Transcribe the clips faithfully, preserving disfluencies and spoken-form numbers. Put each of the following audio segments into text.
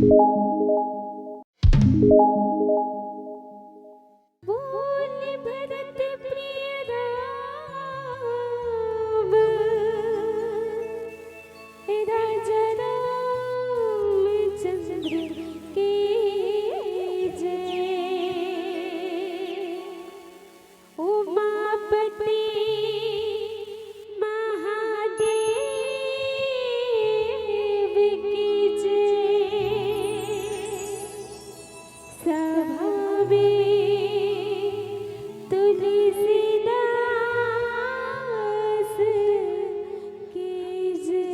बोल भरत प्रिय राम, राजा रामचंद्र की जय। उमापति महादेव की जय। सभा में तुलसीदास की जय।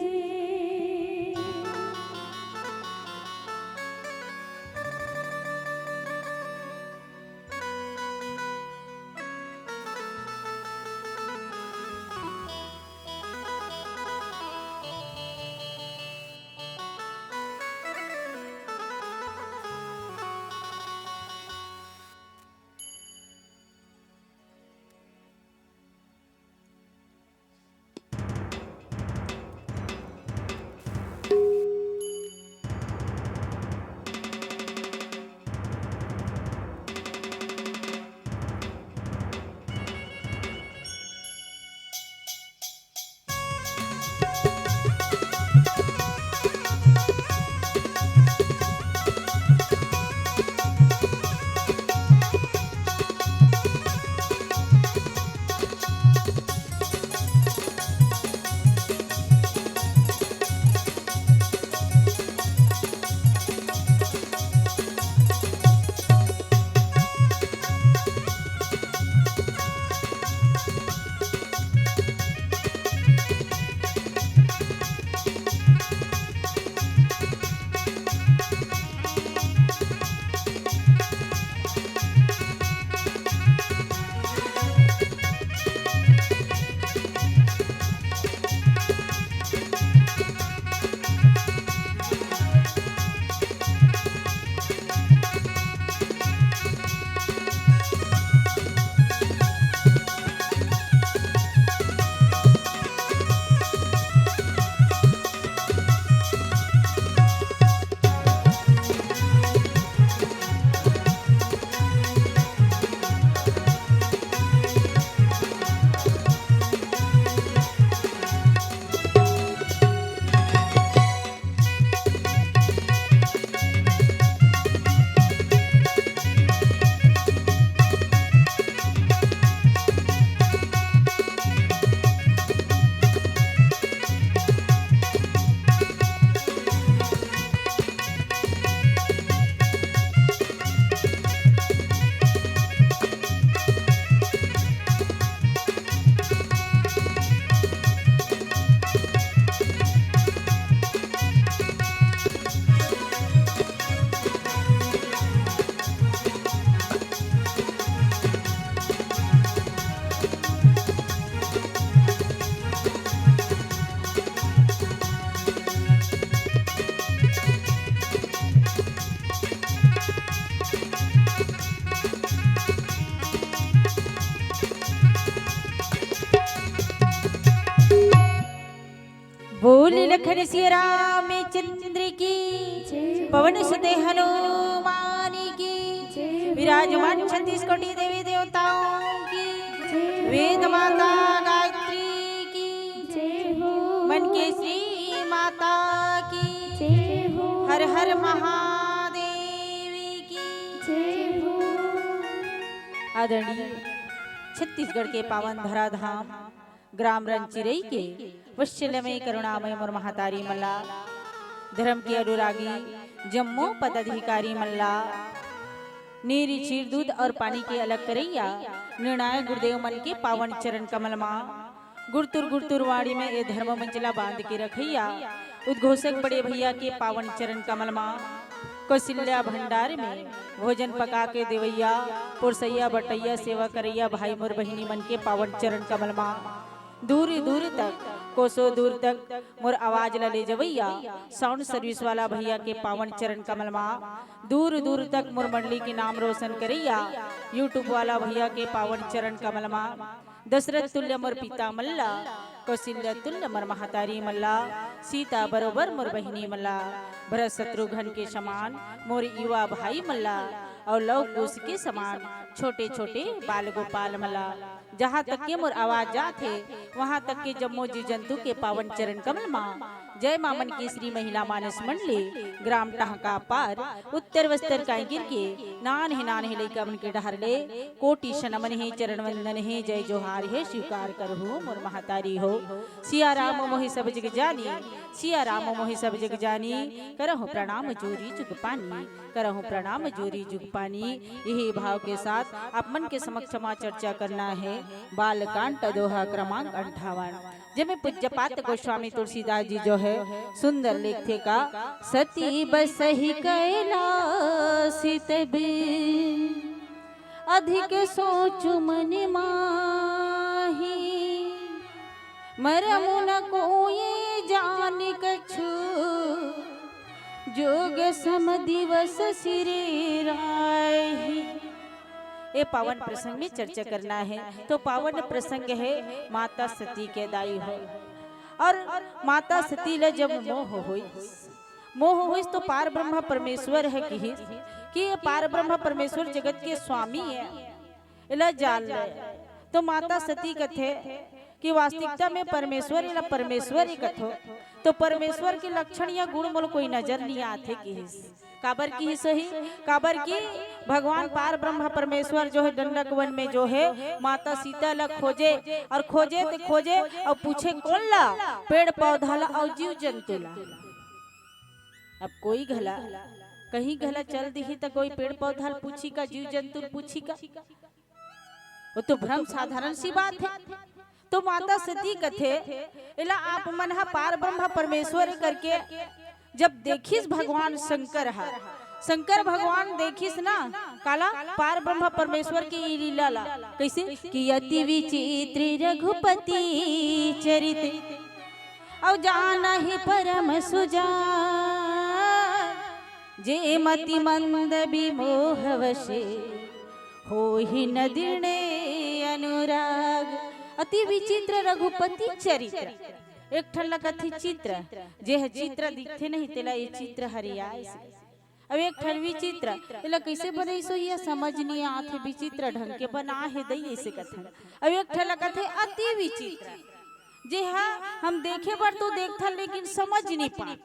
बोल लखन सिया रामचंद्र की, पवन सुत हनुमान की, विराजमान छत्तीस कोटि देवी देवताओं की, वेद माता गायत्री की, मन के श्री माता की, हर हर महादेव की। आदरणीय छत्तीसगढ़ के पावन धराधाम ग्राम रनचिरई के वत्सलमय करुणामय मोर महतारी मन ला, धर्म के अनुरागी जम्मो पदाधिकारी मन ला, नीरी चीर दूध और पानी के अलग करैया निर्णायक गुरुदेव मन के पावन चरण कमल मा, गुरतुर गुरतुर वाणी में ए धर्म मंच ला बांध के रखैया उद्घोषक बड़े भैया के पावन चरण कमल मा, कौशल्या भंडार में भोजन पका के देवैया, पोरसैया, बटैया, सेवा करैया भाई मोर बहिनी मन के पावन चरण कमल मा, दूर दूर तक, कोसों दूर तक मोर आवाज ला ले जवैया साउंड सर्विस वाला भैया के पावन चरण कमल मा, दूर दूर तक मोर मंडली के नाम रोशन करैया YouTube वाला भैया के पावन चरण कमल मा, दशरथ तुल्य मोर पिता मन ला, कौशल्या तुल्य मोर महतारी मन ला, सीता बरोबर मोर बहिनी मन ला, भरत शत्रुघ्न के समान मोर युवा भाई मन ला, अउ लव कुश के समान छोटे छोटे बाल गोपाल मन ला। जहाँ तक के मोर आवाज जात हे, वहाँ तक के जम्मो जीव जंतु के पावन चरण कमल मा जय माँ मन केसरी महिला मानस मंडली, ग्राम टांका पार, उत्तर बस्तर कांकेर के नान्हे नान्हे लइका मन के डहर ले कोटि से नमन हे, चरण वंदन हे, जय जोहार हे, स्वीकार करहु मोर महतारी हो। सिया राम मोहि सब जग जानी, सिया राम मोहि सब जग जानी, करहु प्रणाम जोरी जुग पानी, करहु प्रणाम जोरी जुग पानी। यही भाव के साथ आप मन के समक्ष मा चर्चा करना हे बालकांड दोहा क्रमांक अंठावन, जेमे पूज्यपात गोस्वामी तुलसीदास जी जो हे सुंदर लिखथे का, सती बसहि कैलास तब अधिक सोचु मनि माही। मरमु न कोई जानि कछु, जोग सम दिवस सिरि राही। ए पावन प्रसंग में चर्चा करना हे, तो पावन प्रसंग हे माता सती के दाई हो। अउ माता सती ल जब मोह होइस, मोह होइस तो पार ब्रह्म परमेश्वर ह किहिस कि ये पार ब्रह्म परमेश्वर जगत के स्वामी हे, एला जान ले। तो माता सती कथे कि वास्तविकता में परमेश्वर, एला परमेश्वर ही कथो, तो परमेश्वर के लक्षण या गुण मोला कोई नजर नहीं आथे किहिस। काबर किहिस होही? काबर कि भगवान पार ब्रह्म परमेश्वर जो हे दंडक वन में जो हे माता सीता ला खोजे, अउ खोजे ते खोजे अउ पूछे कोन ला? पेड़ पौधा ला अउ जीव जंतु ला। अब कोई घला, कहीं घला चल दिही त कोई पेड़ पौधा ल पूछी का, जीव जंतु ल पूछी का? वो तो भ्रम साधारण सी बात हे। तो माता सती कथे, एला आप मन ह पार ब्रह्म परमेश्वर करके जब देखिस भगवान शंकर ह, शंकर भगवान देखिस ना, काला? पार ब्रह्म परमेश्वर के ई लीला ला। कैसे? कि अति विचित्र रघुपति चरित, अउ जानहि परम सुजान, जे मति मंद विमोह वशे, होहि न दृढ़ अनुराग। अति विचित्र रघुपति चरित्र। एक ठन ला कथे चित्र, जे ह चित्र दिखथे नहीं, तेला ये चित्र हरे आय। अब एक ठन विचित्र, एला कइसे बनइस होही, ये समझ नइ आथे, विचित्र ढंग के बना हे दई, अइसे कथन। अब एक ठन ला कथे अति विचित्र, जे ह हम देखे बर तो देखथन लेकिन समझ नइ पान,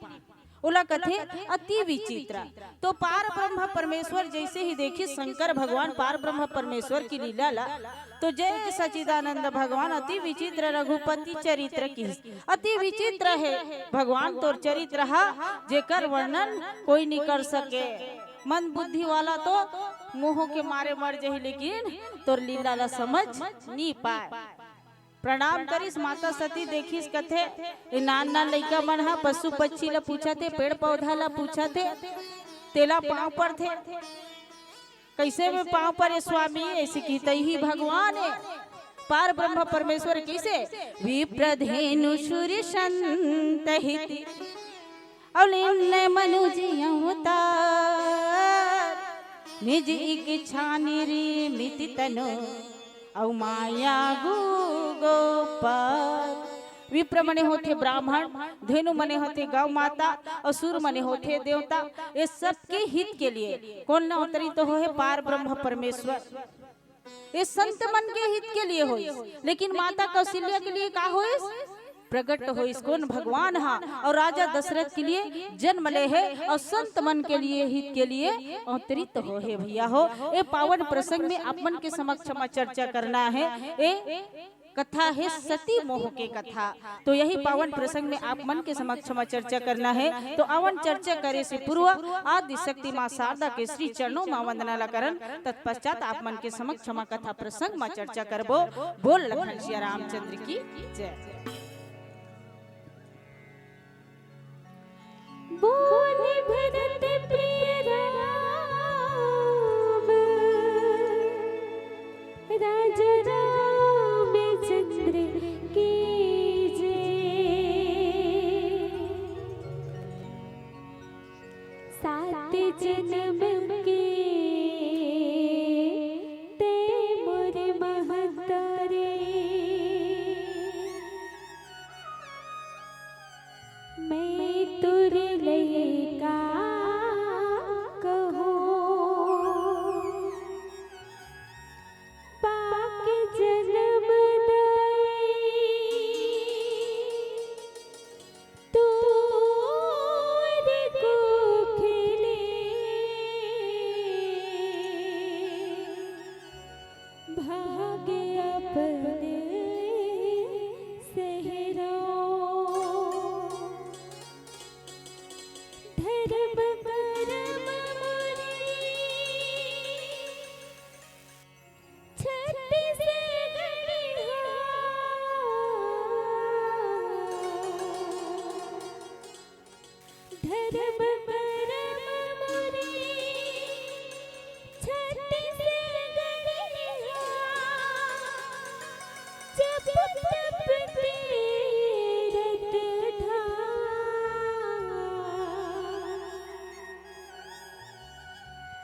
ओला कथे अति विचित्र। तो पार ब्रह्म परमेश्वर जइसे ही देखिस, शंकर भगवान पार ब्रह्म परमेश्वर के लीला ला, तो जय सच्चिदानंद भगवान अति विचित्र रघुपति चरित्र किहिस। अति विचित्र हे भगवान तोर चरित्र हा, जेकर वर्णन कोई नइ कर सके। मंद बुद्धि वाला तो मोह के मारे मर जही, लेकिन तोर लीला ला समझ नइ पाय। प्रणाम करिस माता सती, देखिस कथे, ए नान नान लइका मन हा पशु पक्षी ला पूछत हे, पेड़ पौधा ला पूछत हे, तेला पाँव परथे। कइसे में पाँव परे स्वामी? अइसे किहिस, तइही भगवान हे, पार ब्रह्म परमेश्वर। कइसे? विप्र धेनु सुर संत हित, अउ लीन मनुज अवतार, निज इच्छा निर्मित तनु, अउ माया गो गोपाल। विप्र मने होथे ब्राह्मण, धेनु मने होथे गौ माता, अउ सुर मने होथे देवता। ये सबके हित के लिए कोन अवतरित होहे? पार ब्रह्म परमेश्वर। ये संत मन के हित के लिए होइस, लेकिन माता कौशल्या के लिए का होइस? प्रगट होइस। कोन? भगवान हा। अउ राजा दशरथ के लिए जन्म ले हे अउ संत मन के लिए, हित के लिए अवतरित होहे भैया हो। ए पावन प्रसंग में आप मन के समक्ष मा चर्चा करना हे। ए कथा हे सती मोह के कथा। तो यही पावन प्रसंग में आप मन के समक्ष मा चर्चा करना हे। तो आवन चर्चा करे से पूर्व आदि शक्ति माँ शारदा के श्री चरणों मा वंदना ला करन, तत्पश्चात आप मन के समक्ष मा कथा प्रसंग मा चर्चा करबो। बोल लखन सिया रामचंद्र की जय। बोल भरत प्रिय राम, राजा रामचंद्र की जय। सात जन्म के ते मोर महतारी, मैं तोर लइका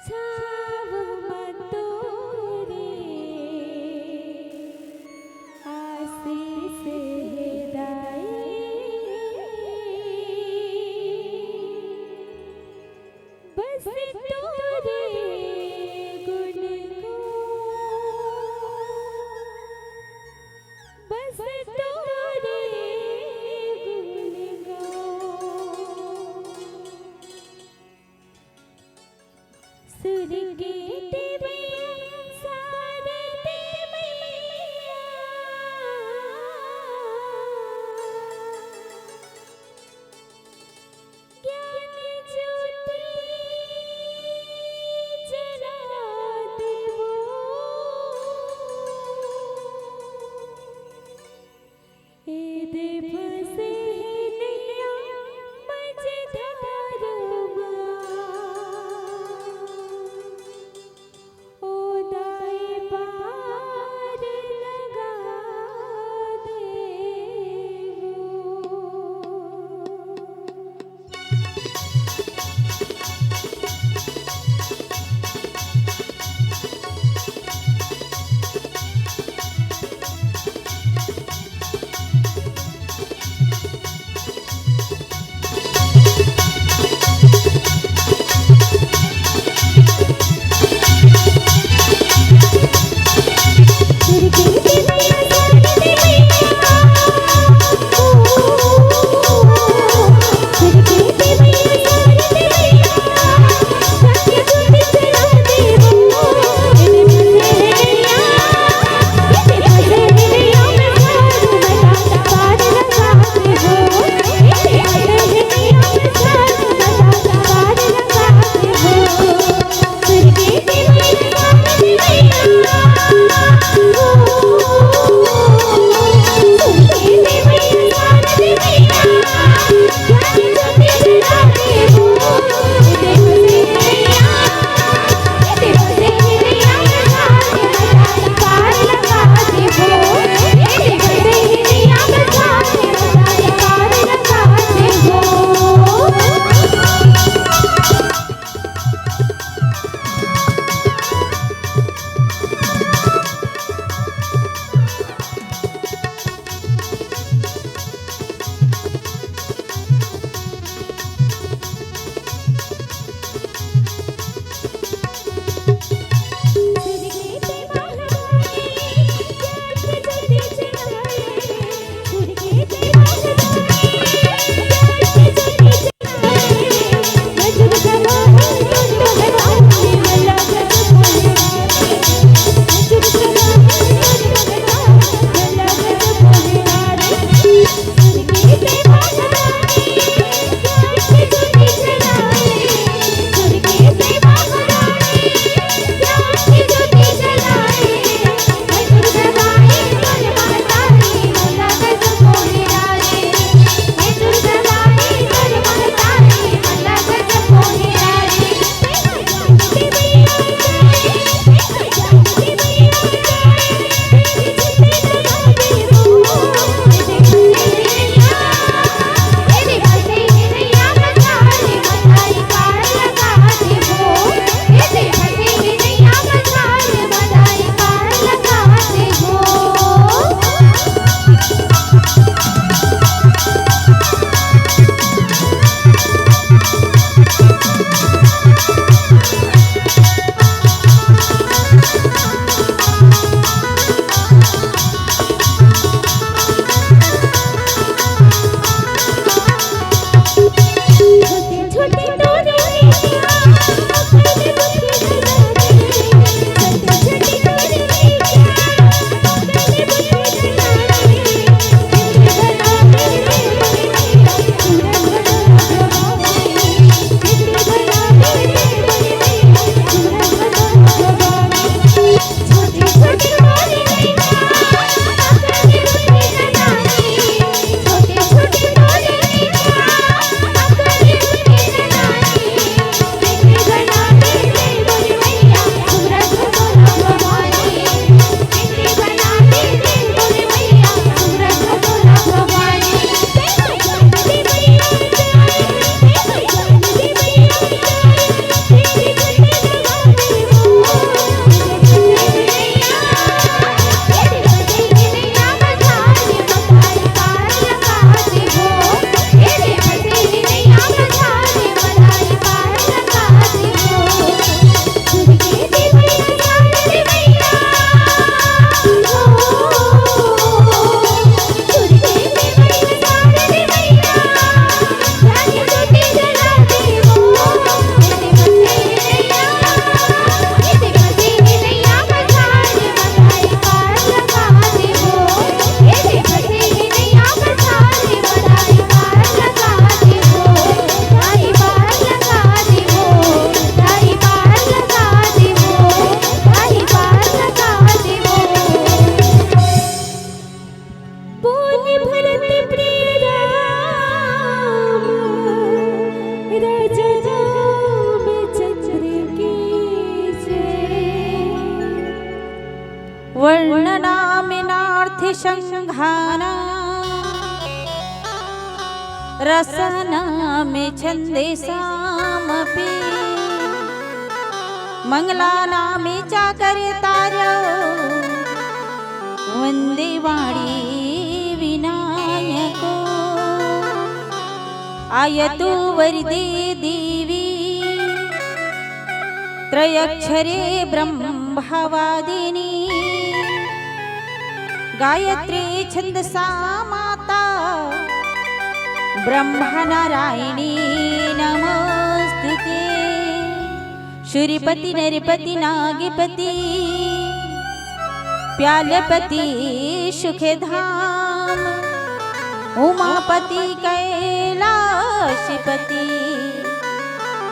ठाव म तोरे आशीष हे दाई। बस तोरे गुण गाऊं, बस तोरे गुण गाऊं। सुर के देवैया, सारद मैया, ज्ञान ज्योति जला देवो। ए दे फंसे हे नैया मझधार मा। शंघाना रसना में छंदे सामपि मंगलाना में चाकर तारो वंदे वाणी विनायको। आयतु वरदे देवी त्रयक्षरे ब्रह्मवादिनी। गायत्री छंदसा माता ब्रह्मनारायणी नमोस्तुते। शूरपति नरपति नागपति प्यालपति सुखधाम उमापति कैलाशपति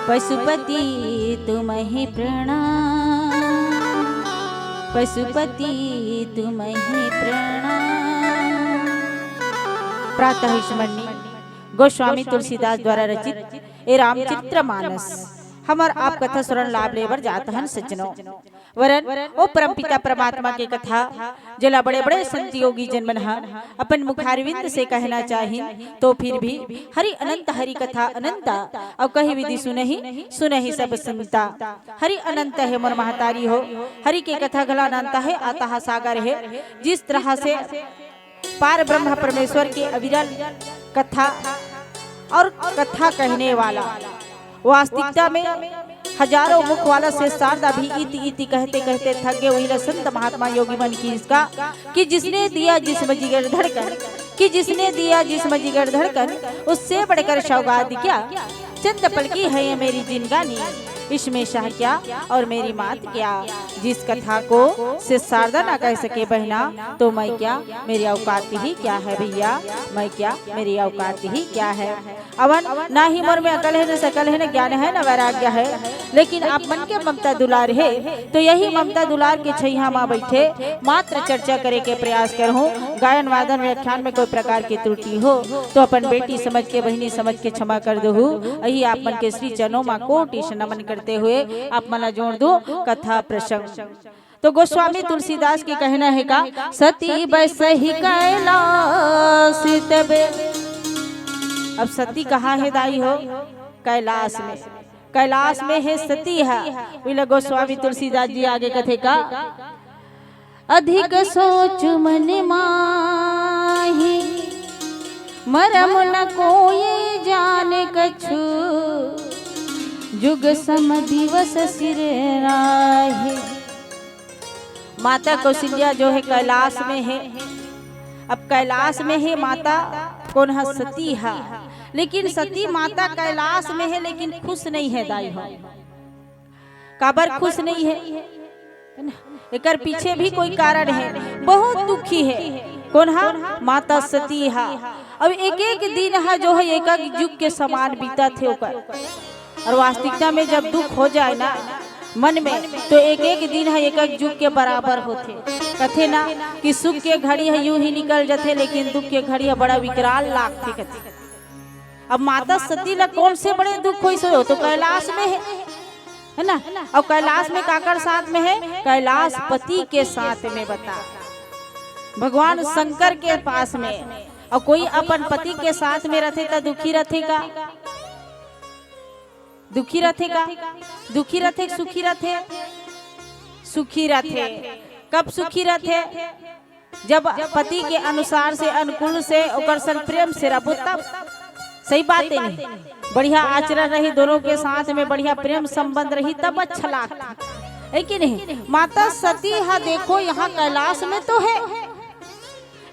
पशुपति तुम्हि प्रणाम। पशुपति तुम्हि प्रणाम। प्रातः स्मरणी गोस्वामी तुलसीदास द्वारा रचित ए रामचरित्र मानस। हमर आप कथा सुरन लाभ लेबर जात हन सज्जनो। वरन ओ परमपिता परमात्मा के कथा, जेला बड़े-बड़े संत योगी जन मन ह अपन मुखारविंद से कहना चाहिन, तो फिर भी हरि अनंत, हरि कथा अनंता, अउ कहि विधि सुनहि, सुनहि सब संता। हरि अनंत हे मोर महतारी हो, हरि के कथा घला अनंत हे, अथाह सागर हे। जिस तरह से पार ब्रह्म परमेश्वर के अविरल कथा और कथा कहने वाला, वास्तविकता में हजारों मुख वाला शेष शारदा भी इति इति कहते कहते थक गए। वही ला संत महात्मा योगी मन की इसका कि जिसने दिया जिसम जिगर धड़कन, कि जिसने दिया जिसम जिगर धड़कन, उससे बढ़कर सौगात क्या? चंद पल की है ये मेरी जिंदगानी, इसमें शाह क्या और मेरी मात क्या? जिस कथा को शेष शारदा ना कह सके बहना, तो मैं क्या, मेरी औकात ही क्या है भैया, मैं क्या, मेरी औकात ही क्या है? अवन ना ही मोर में अकल है, न सकल है, न ज्ञान है, न वैराग्य है, लेकिन आप मन के ममता दुलार हे, तो यही ममता दुलार के छैया मा बैठे मात्र चर्चा करे के प्रयास करहूँ। गायन वादन व्याख्यान में कोई प्रकार की त्रुटि हो, तो अपन बेटी समझ के, बहिनी समझ के क्षमा कर दहू। यही आप मन के श्री चरणों मा कोटि से नमन करते हुए आप मन ला जोड़ दूँ कथा प्रसंग। तो गोस्वामी तुलसीदास के कहना है का, सती बसहि कैलास तबे। अब सती कहाँ है दाई हो? कैलाश में। कैलाश में है सती है। वही ला गोस्वामी तुलसीदास जी आगे कथे का, अधिक सोच मन माही, मरम न कोई जाने कछु, जुग सम दिवस सिर राही। माता कौशल्या जो है कैलाश में है। अब कैलाश में है माता, कोन ह? सती है। लेकिन सती माता कैलाश में है, लेकिन खुश नहीं है दाई हो। काबर खुश नहीं है? है ना? एकर पीछे भी कोई कारण है। बहुत दुखी है। कोन ह? माता सती ह। अब एक एक दिन ह जो है एक एक युग के समान बीतत हे ओकर। और वास्तविकता में जब दुख हो जाए ना मन में, तो एक एक दिन ह एक एक युग के बराबर होथे। कथे ना कि सुख के घड़ी ह यूं ही निकल जथे, लेकिन दुख के घड़ी ह बड़ा विकराल लागथे कथे। अब माता सती ला कौन से बड़े दुख होइस, ओ तो कैलाश में है, है ना? और कैलाश में काकर साथ में है? कैलाश पति के साथ में, बता, भगवान शंकर के पास में। और कोई अपन पति के साथ में रथे त दुखी रथे का? दुखी रथे का? दुखी रथे, सुखी रथे? सुखी रथे। कब सुखी रथे? जब पति के अनुसार से, अनुकूल से, ओकर संग प्रेम से रहबो तब। सही बात है नहीं? बढ़िया आचरण रही दोनों के साथ में, बढ़िया प्रेम संबंध रही तब अच्छा लागता, है कि नहीं? माता सती ह देखो यहाँ कैलाश में तो है,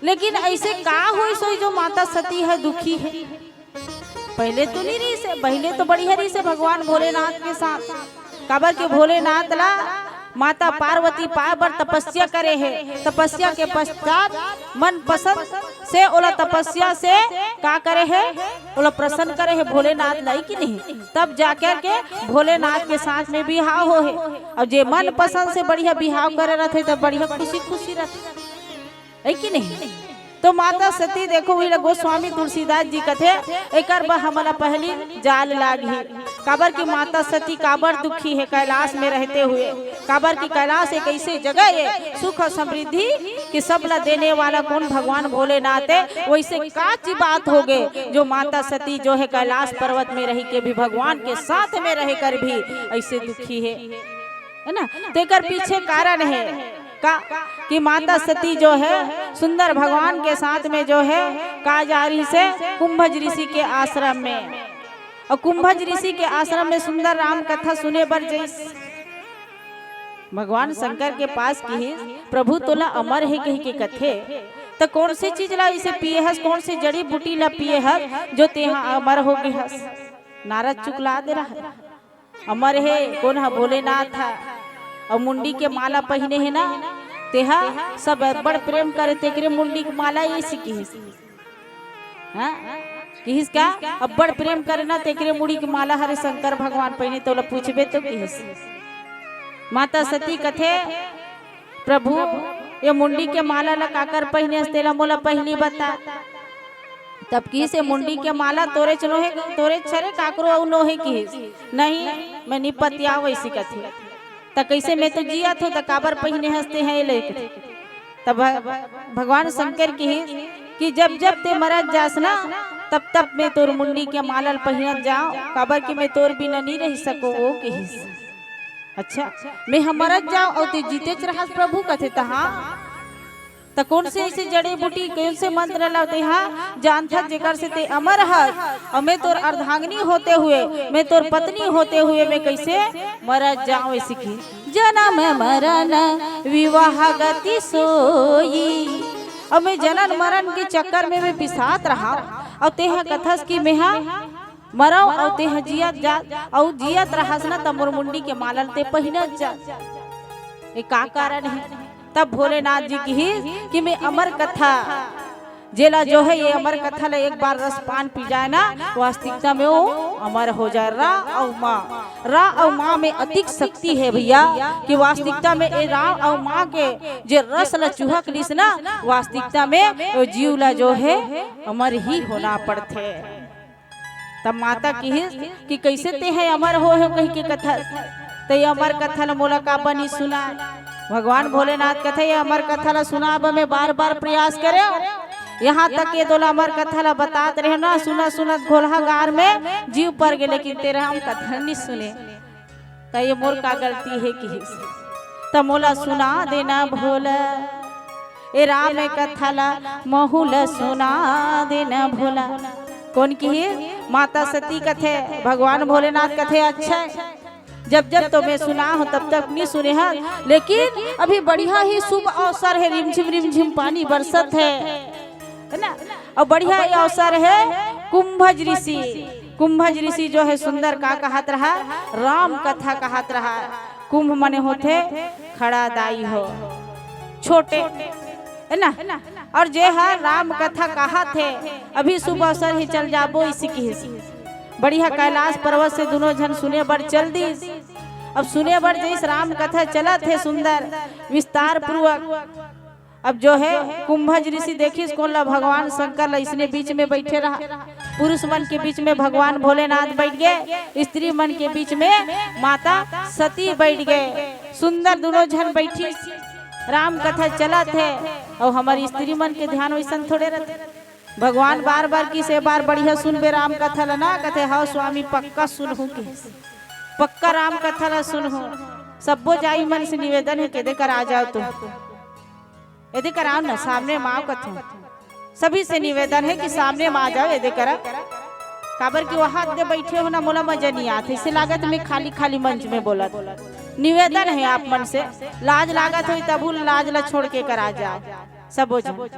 लेकिन ऐसे का होइस होही जो माता सती ह दुखी है? पहले तो नहीं रहिस हे, पहले तो बढ़िया रहिस हे भगवान भोलेनाथ के साथ। काबर के भोलेनाथ ला माता पार्वती पाए बर तपस्या करे हे। तपस्या के पश्चात मन पसंद से ओला तपस्या से का करे हे, ओला प्रसन्न करे हे भोलेनाथ ला, है कि नहीं? तब जाकर के भोलेनाथ के साथ में बिहाव हो हे। और जे मन पसंद से बढ़िया बिहाव करे रहथे, तब बढ़िया खुशी खुशी रहथे। है कि नहीं? तो माता सती देखो, वही ला गोस्वामी तुलसीदास जी कथे, एकर बर हमला पहली जाल लागही। काबर कि माता सती काबर दुखी हे कैलाश में रहते हुए? काबर कि कैलाश एक ऐसे जगह हे, सुख और समृद्धि कि सब ला देने वाला कोन भगवान भोलेनाथ हे। वैसे का ची बात होगे जो माता सती जो हे कैलाश पर्वत में रहि के भी भगवान के साथ में रहे कर भी ऐसे दुखी हे, है ना? तेकर पीछे कारण हे का कि माता सती जो हे सुंदर भगवान के साथ में जो हे का जा रहिस हे कुंभज ऋषि के आश्रम में। अउ कुंभज ऋषि के आश्रम में सुंदर राम कथा सुने बर जइस। भगवान शंकर के पास किहिस, "प्रभु तोला अमर हे कहि के कथे, त कोन से चीज ला इसे पिए हस, कोन से जड़ी बूटी ला पिए हस जो तेहा अमर हो गे हस?" नारद चुकला दे रहा हे, "अमर हे कोन ह? भोलेनाथ ह। अउ मुंडी के माला पहिने हे ना, तेहा सब बड़ प्रेम करे, तेकरे मुंडी के माला ये सिकिस।" हाँ? किहिस का? "अब्बड़ प्रेम करे ना, तेकरे मुड़ी के माला हरे शंकर भगवान पहिने, तोला पूछबे तो किहिस।" माता सती कथे, "प्रभु, ये मुंडी के माला ला काकर पहिने हस, तेला मोला पहिली बता।" तब किहिस, "ये मुंडी के माला तोरेच नोहे, तोरेच हरे, काकरो अउ नोहे?" किहिस, "नहीं, मैं नी पतियाव," ऐसी कथे। "त कइसे, मैं तो जियत हों, त काबर पहिने हस तेहा एला?" तब भ-, भगवान शंकर किहिस कि जब जब ते मरत जास ना, तब तब मैं तोर मुंडी के माला ल पहिनत जांव, काबर कि मैं तोर बिना नी रहि सकों, ओ किहिस। "अच्छा, मैं ह मरत जांव अउ ते जीतेच रहस प्रभु," कथे, "तहां त कोन से ऐसे जड़ी बूटी, कोन से मंत्र ला तेहा जानथस जेकर से ते अमर हस, अउ मैं तोर अर्धांगिनी होते हुए, मैं तोर पत्नी होते हुए मैं कइसे मरत जांव?" ऐसे कि जनम मरण विवाह गति सोई। अउ मैं जनम मरण के चक्कर में मैं पिसात रहंव, अउ तेहा कथस कि मेहा मरंव अउ तेहा जियत जा, अउ जियत रहस ना त मोर मुंडी के माला ल ते पहिनत जा। ये का कारण हे? तब भोलेनाथ जी किहिस कि मैं अमर कथा, जेला जो हे ये अमर कथा ला एक बार रसपान पी जाए ना, वास्तविकता में वो अमर हो जाए। रा अउ माँ, रा अउ माँ में अतिक शक्ति हे भैया, कि वास्तविकता में ये राम अउ माँ के जे रस ला चुहक लिस ना, वास्तविकता में वो जीव ला जो हे अमर ही होना पड़थे। तब माता किहिस कि कइसे तेहा अमर होहे कहि के कथस, त ये अमर कथा ल मोला काबर नी सुनाय? भगवान भोलेनाथ कथे, "ये अमर कथा ल सुनाय बर मैं बार-बार प्रयास करेंव, यहाँ तक ये तोला अमर कथा ल बतात रहेंव ना, सुनत सुनत घोलहा गार में जीव पर गे, लेकिन ते राम कथा नी सुने।" त ये मोर का गलती हे किहिस, त मोला सुना देना भोला, ए राम कथा ला महू ला सुना देना भोला। कोन किहिस? माता सती कथे, भगवान भोलेनाथ कथे, "अच्छा, जब जब तो मैं सुनाय हों तब तब नी सुने हस, लेकिन अभी बढ़िया ही शुभ अवसर हे, रिमझिम रिमझिम पानी बरसत हे।" हे ना? अउ बढ़िया ये अवसर हे कुंभज ऋषि। कुंभज ऋषि जो हे सुंदर का कहत रहा, राम कथा कहत रहा। कुंभ मने होथे खड़ा दाई हो, छोटे, हे ना? अउ जे हा राम कथा कहत हे, अभी शुभ अवसर हे, चल जाबो, इसी किहिस। बढ़िया कैलाश पर्वत से दुनों झन सुने बर चल दिस। अब सुने बर जइस, राम कथा चलत हे सुंदर विस्तार पूर्वक। अब जो हे कुंभज ऋषि देखिस कोन ला, भगवान शंकर ला। इसने बीच में बइठे रहा, पुरुष मन के बीच में भगवान भोलेनाथ बइठ गे, स्त्री मन के बीच में माता सती बइठ गे। सुंदर दुनों झन बइठिस, राम कथा चलत हे, अउ हमर स्त्री मन के ध्यान वइसन थोड़े रथे। भगवान बार बार किसे बार बढ़िया सुनबे राम कथा ला ना, कथे, "हव स्वामी, पक्का सुनहूं," किहिस, "पक्का राम कथा ला सुनहूं।" सब्बो जाई मन से निवेदन हे, के दे कर आ जाव तुम। एदे कर आव ना, सामने म आव कथों। सभी से निवेदन हे कि सामने म आ जाव, एदे कर। काबर कि वहां दे बइठे हो ना, मोला मजा नी आत हे। इसे लागत मैं खाली खाली मंच में बोलत। निवेदन हे आप मन से, लाज लागत होई तभू लाज ला छोड़ के कर आ जाव। सबो झन,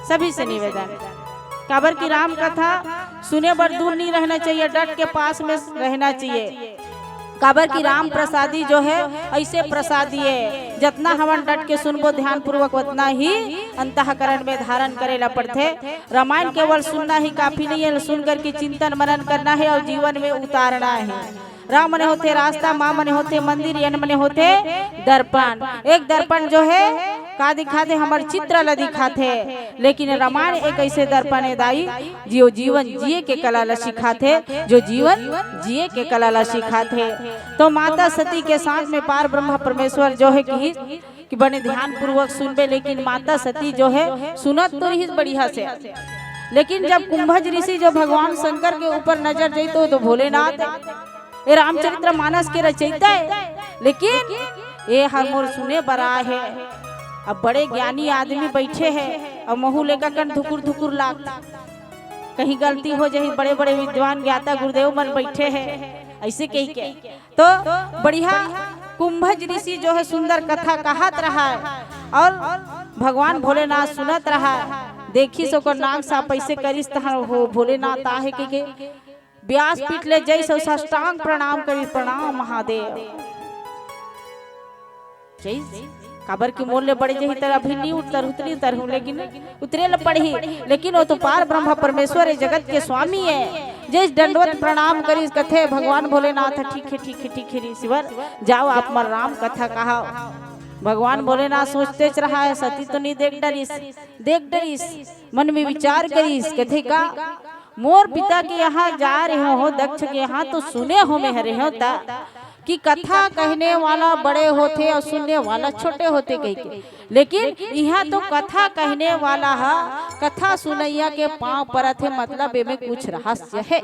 सभी से निवेदन। काबर कि राम कथा सुने बर दूर नी रहना चाहिए, डट के पास में रहना चाहिए। काबर कि राम प्रसादी जो हे, अइसे प्रसादी हे, जतना हमन डट के सुनबो ध्यानपूर्वक, ओतना ही अंतःकरण में धारण करे ला पड़थे। रामायण केवल सुनना ही काफी नहीं हे, सुन करके चिंतन मनन करना हे अउ जीवन में उतारना हे। राम मने होथे रास्ता, माँ मने होथे मंदिर, एन मने होथे दर्पण। एक दर्पण जो हे, का दिखाथे? हमर चित्र ला दिखाथे। लेकिन रामायण एक अइसे दर्पण हे दाई, जो जीवन जिए के कला ला सिखाथे, जो जीवन जिए के कला ला सिखाथे। तो माता सती के साथ में पार ब्रह्मा परमेश्वर जो हे किहिस, कि बने ध्यान पूर्वक सुनबे, लेकिन माता सती जो है सुनत तो रहिस बढ़िया से, लेकिन जब कुंभज ऋषि जो भगवान शंकर के ऊपर नजर जई तो, तो भोलेनाथ ए रामचरित्र मानस के रचयिता है, लेकिन ए हर मोर सुने बर आए है। अब बड़े ज्ञानी आदमी बैठे है, अब महू लेकर कन धुकुर धुकुर लागत, कहीं गलती हो जाही, बड़े बड़े विद्वान ज्ञाता गुरुदेव मन बैठे है, ऐसे कही के तो बढ़िया कुंभज ऋषि जो है सुंदर कथा कहत रहा है और भगवान भोलेनाथ सुनत रहा है। देखिस ओकर नाक साफ ऐसे करिस तहन हो भोलेनाथ आहे के, के व्यासपीठ ले जइस अउ साष्टांग प्रणाम करिस, "प्रणाम महादेव।" जइस काबर कि मोर ले बड़े जही तर अभी नी उतर उतरी उतर हूँ, लेकिन उतरे ल पड़ही। लेकिन वो तो पार ब्रह्म परमेश्वर है, जगत के स्वामी है। जइस दंडवत प्रणाम करिस, कथे भगवान भोलेनाथ, "ठीक है, ठीक है, ठीक है रे ईश्वर, जाओ आप मन राम कथा कहा।" भगवान भोलेनाथ सोचतेच रहा है, सती तो नहीं देख डरिस, देख डरिस, मन में विचार करिस, कथे का, "मोर पिता के यहाँ जा रहे हो, दक्ष के यहाँ, तो सुने हो में हरे हो ता कि कथा कहने वाला बड़े होथे और सुनने वाला छोटे होथे कहि के, लेकिन यहाँ तो कथा कहने वाला हा कथा सुनैया के पाँव परत हे, मतलब एमे कुछ रहस्य है।"